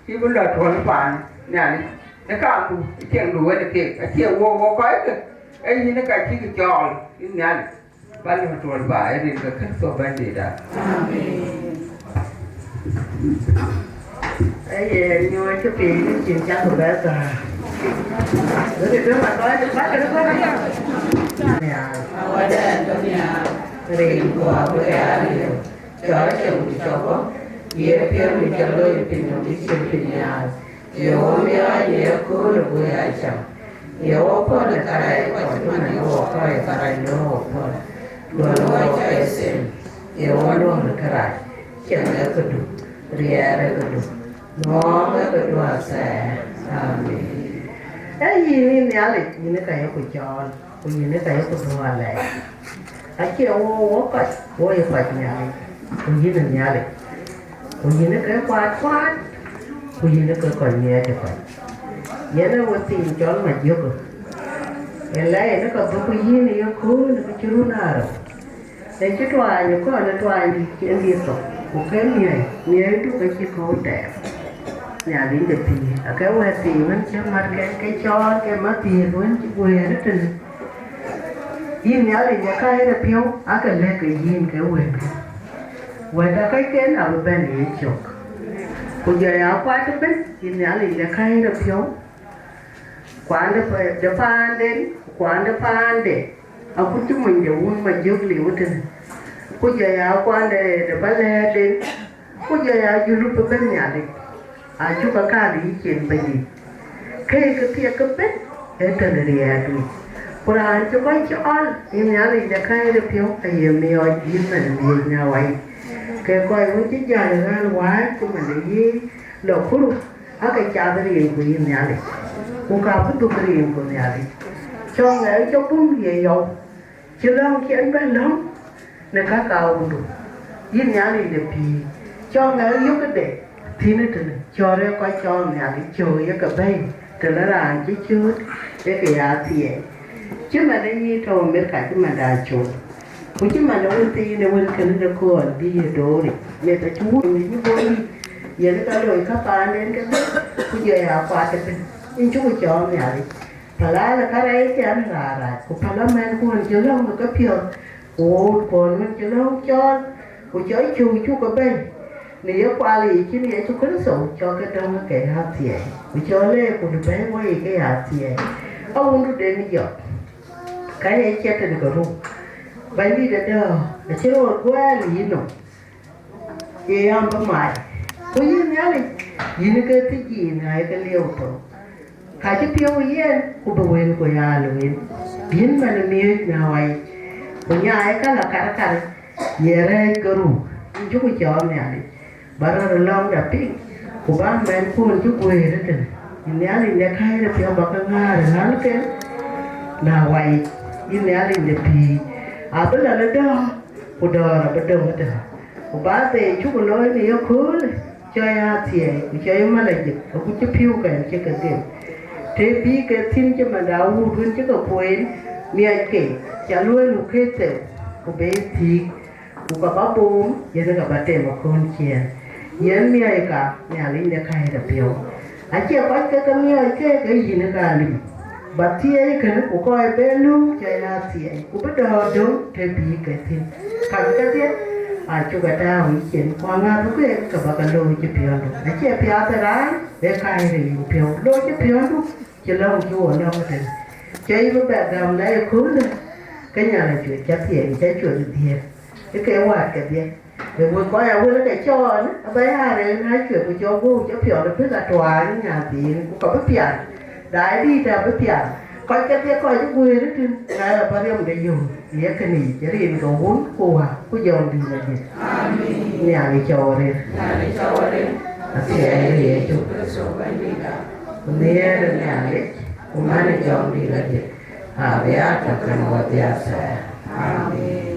cï bï lɔ tuɔl paan Nhialic, në kaamdu, ë ciɛɛŋdu wën ë keek, acie wok wok kɔckë, ee yïn ë ka cïkï cɔɔl, yïn Nhialic. Bä lɔ tuɔl ba ë rin ke Kërtho Bɛ̈nydïïtda. Amen. Aye nyuɔɔc cï piny cin cak bɛ thaar. Wek ë döŋ atɔɔc bä kën bä nhial. Awɛ̈t ɛn bä nhial. Rin ku abï ke ariëëu. Cɔl cieŋ ku cɔk bɔ̈. Ye piɛ̈r ku cɔl looi piny nɔm bï cil piny nhial. Ye wo miɔɔc në yekööl ë guëër acam. Ye wo pɔ̈l ë karɛc kɔc cï man ë wo kɔc ë karɛc në wo pɔ̈l. Duɔ̈n wo ke thïn. Ye wo luɔ̈ɔ̈r ë kërac. Ciɛɛŋ ë këdu. Riɛɛr ë këdu. Nuɔɔŋ ë këdu athɛɛr. Amen. Ee yïn, yïn Nhialic, yïn ë ka yeku cɔɔl, ku yïn ë ka yeku dhuɔɔr alɛɛc. Acie wo, wo kɔc, wo ye kɔc Nhialic, ku yïn ë Nhialic, ku yïn ë ke kuaat kuaat, ku yïn ë ke kɔc miɛɛc ë kɔc. Yen ë we thiin cɔl Majök, ë lɛc yen ë ka dhuk yïn ë yekööl ë ke cï run arëu. Ë cï tuaany ë kɔn ë tuaany dït cï en dhil thok, ku ke miäi, miäidu ke cï kɔ̈u tɛɛr. Nhialic de pïïr, ake wɛ̈t thii wën cï mat ke, ke cɔɔl ke mathiëëth wën cï guëër ëtënë. Yïn Nhialic de kääc ë piɔ̈u, ake lɛ̈k ke yïn ke wëëtkë. Wɛ̈t ë kɔcken abï bɛ̈n ë yecök. Ku jɔ ya kuat ëbën, yïn Nhialic de kääc ë piɔ̈u, kuan de pa-, de paanden, ku kuan de paande, akut cï mony de wun Majök liu ëtënë. Ku jɔ ya kuan de, de bä lɛ̈ɛ̈rden, ku jɔ ya julup ëbën Nhialic. Acuk ke kaar yï cin Bɛ̈nydït. Ke ke thiek ëbën, ee tënë riɛɛt wïc. Ku raan cï kɔc cɔɔl, yïn Nhialic de kääc ë piɔ̈u, aye miɔɔc yïn man miëëc në awai. Ke kɔc wën cï jäl ë ɣän wään cï man de yiëë lɔ kuruk, ake cath rinku yïn Nhialic, ku ka bï dhuk rinku Nhialic. Cɔk ŋɛk cï bum ye yɔu, cï lɔ̈ŋ cï en bɛ̈n lɔ̈ŋ në ka ka wundu, yïn Nhialic de pïïr. Cɔk ŋɛk yök këde thïn ëtënë, cɔɔr ë kɔc cɔɔl Nhialic, cöök ye ke bɛ̈i tënë raan cï cööt, ee ke ya thiɛɛi. Cï man ë yï tɔ̈u Amerika cï man da cööt. Ku cï man ë wën thiin ë wën kënë de kööl bï ye dooric, meth acï wut në yï bɔ̈ yï, yen ka loi ka paanden kedhie, ku jɔ ya kuat ëbën. Yïn cuk cɔɔl Nhialic. Päl alë karɛc ke an raarac, ku päl amɛ̈nkuön cï lɔ̈ŋ ë kepiɔ̈ɔ̈th, ku wuutkuön wën cï lɔ̈ŋ cɔɔl, ku cɔl cöök cuk ke bɛ̈i. Në ye kual yic cïn Yecu Kërtho, cɔk ke döŋ ke athiɛɛi, ku cɔl leerku në bɛ̈i wei ke athiɛɛi. Awundu den jɔt. Ka ye ciɛth tënë ke ruk, Bɛ̈nydït ë dɔ̈ɔ̈r acï röör guɛɛl yï nɔm, ye yam bï mac. Ku yïn Nhialic, yïn ke thiëc yïn ŋa ye ke lieu thou, ka cï piɔ̈u yen, ku bï wëlku ya lueel. Yïn man ë miööc në awai, ku nyaai ka la karkar, ye rɛ̈ɛ̈c ke ruk, yïn cuk cɔɔl Nhialic. Bä rɔt ë lɔ̈ŋda piŋ, ku bä mɛnhkun cï guëër ëtënë, yïn Nhialic de kääc ë piɔ̈u bä ke ŋäär ë ŋälken në awai yic, yïn Nhialic de pïïr. Abï lɔ në dɔ̈ɔ̈r, ku dɔ̈ɔ̈r abï döŋ ëtënë, ku bä bei cuk looi në yeköölë, cɔɔc athiɛɛi, ku cɔɔc malajik, ku cï pïïukɛn cï ke gem. Të bï ke thïn cï man Dawut wën cï ke kueen, miɔc ke, ca lueel ku ke theu, ku bei thiik. Ku ka bä boom, yen ka bä tem ë kööl ciëën. Yen miɔɔc ka Nhialic de kääc ë piɔ̈u. Acie kɔc ke ke miɔɔc keek, ee yïn ë ka lim. Bä thieei kënë, ku kɔc bɛ lööm cɔɔc athiɛɛi, ku bï dɔ̈ɔ̈r döŋ të bï ke thïn. Käk kedhie acuk ke tääu yïcin, ku aŋäthku keek ke bä ke looi cï piɔ̈ndu. Acie piath ë raan, ee kääc ë yïn piɔ̈u. Looi cï piɔ̈ndu, cï lɔ̈ŋ cï wo lɔ̈ŋ ëtënë. Cɔɔc bï bɛ gäm na ye köölë, ke nyan acuet cä thiɛɛi, cä cuet ë dhiëëth. Ë ke waat kedhie, ë wek kɔc awël ke cɔɔl, abä ya rëër na cuet ku cɔk guöör cï piɔl ë pïk atuaany ë nyanthiin, ku ka bï pial, daai dïït abï pial. Kɔc kedhie kɔc ë guëër ëtïn, na la bä riɛmde yöök, ye kënë yic, rin ke Wun ku Wä ku Jɔŋdït Lajik. Amen. Nhialic cɔk rin. Nhialic cɔk rin. Athiɛɛi ë Yecu Kërtho Bɛ̈nydïïtda, ku nhiëër ë Nhialic, ku man ë Jɔŋdït Lajik, abï aa tök kenë wäthii athɛɛr. Amen.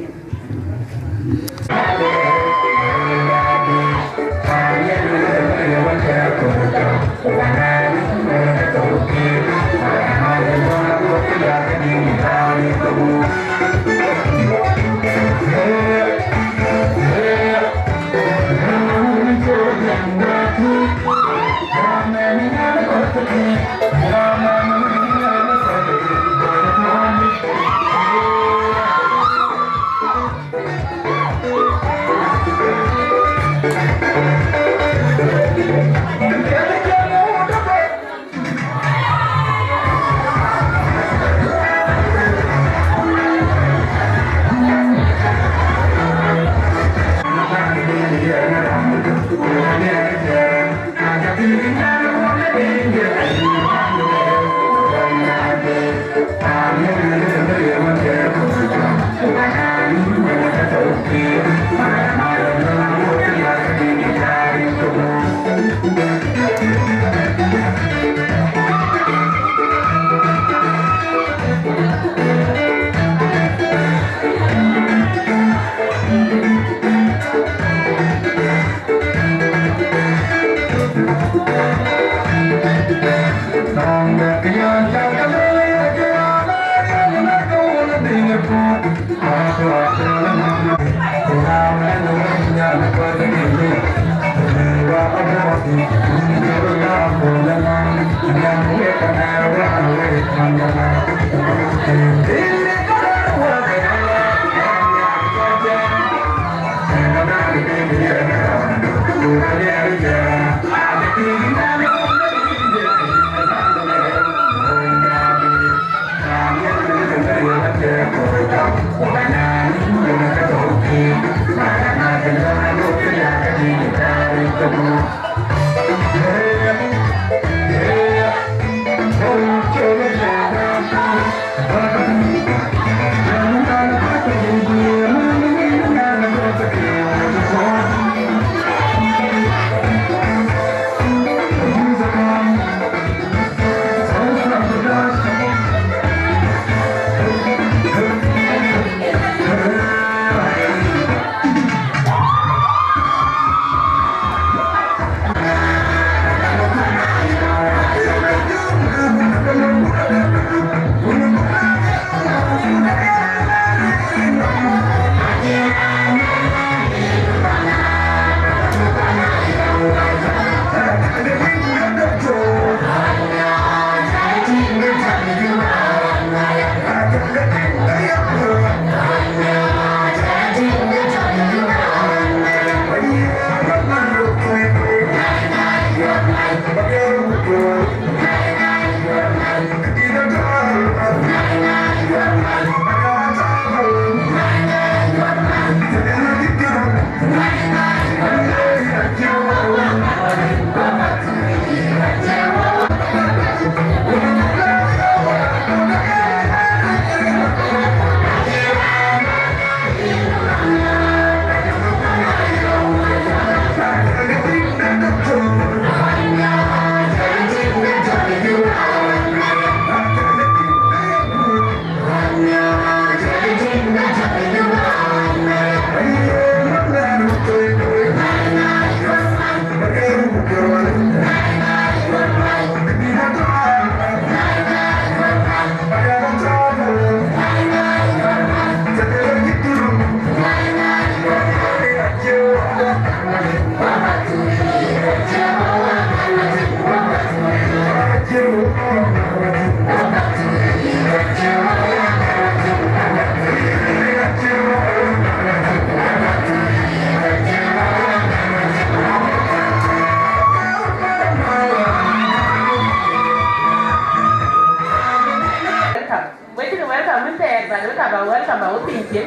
Welcome. Wek cïn welcome mën thɛɛr, but welcome, ba welcome, ba we piny cin.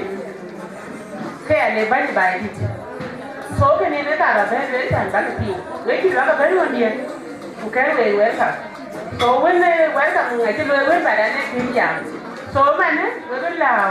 Ke ya le bäny baai dït. So, kënë yen ka ba bɛ̈n lueel tɛ̈n bäk piŋ. Wek cï luäk abɛ̈n ɣöndiɛ̈n, ku kɛ̈n wek welcome. So, wën, eh, welcome ŋa cï lueel wën, but an ë kën jam. So, manë, wek bï lääu.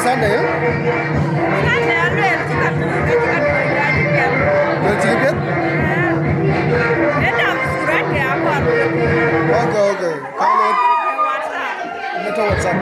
Sunday, eh? Sunday, aluel cï ka tuur, ka cï ka tuur, ka cï piɛth. Luel cï piɛth? Eh. Ë dam surat ke akɔr. Okay, okay. Ka le. Ë WhatsApp. Në të WhatsApp.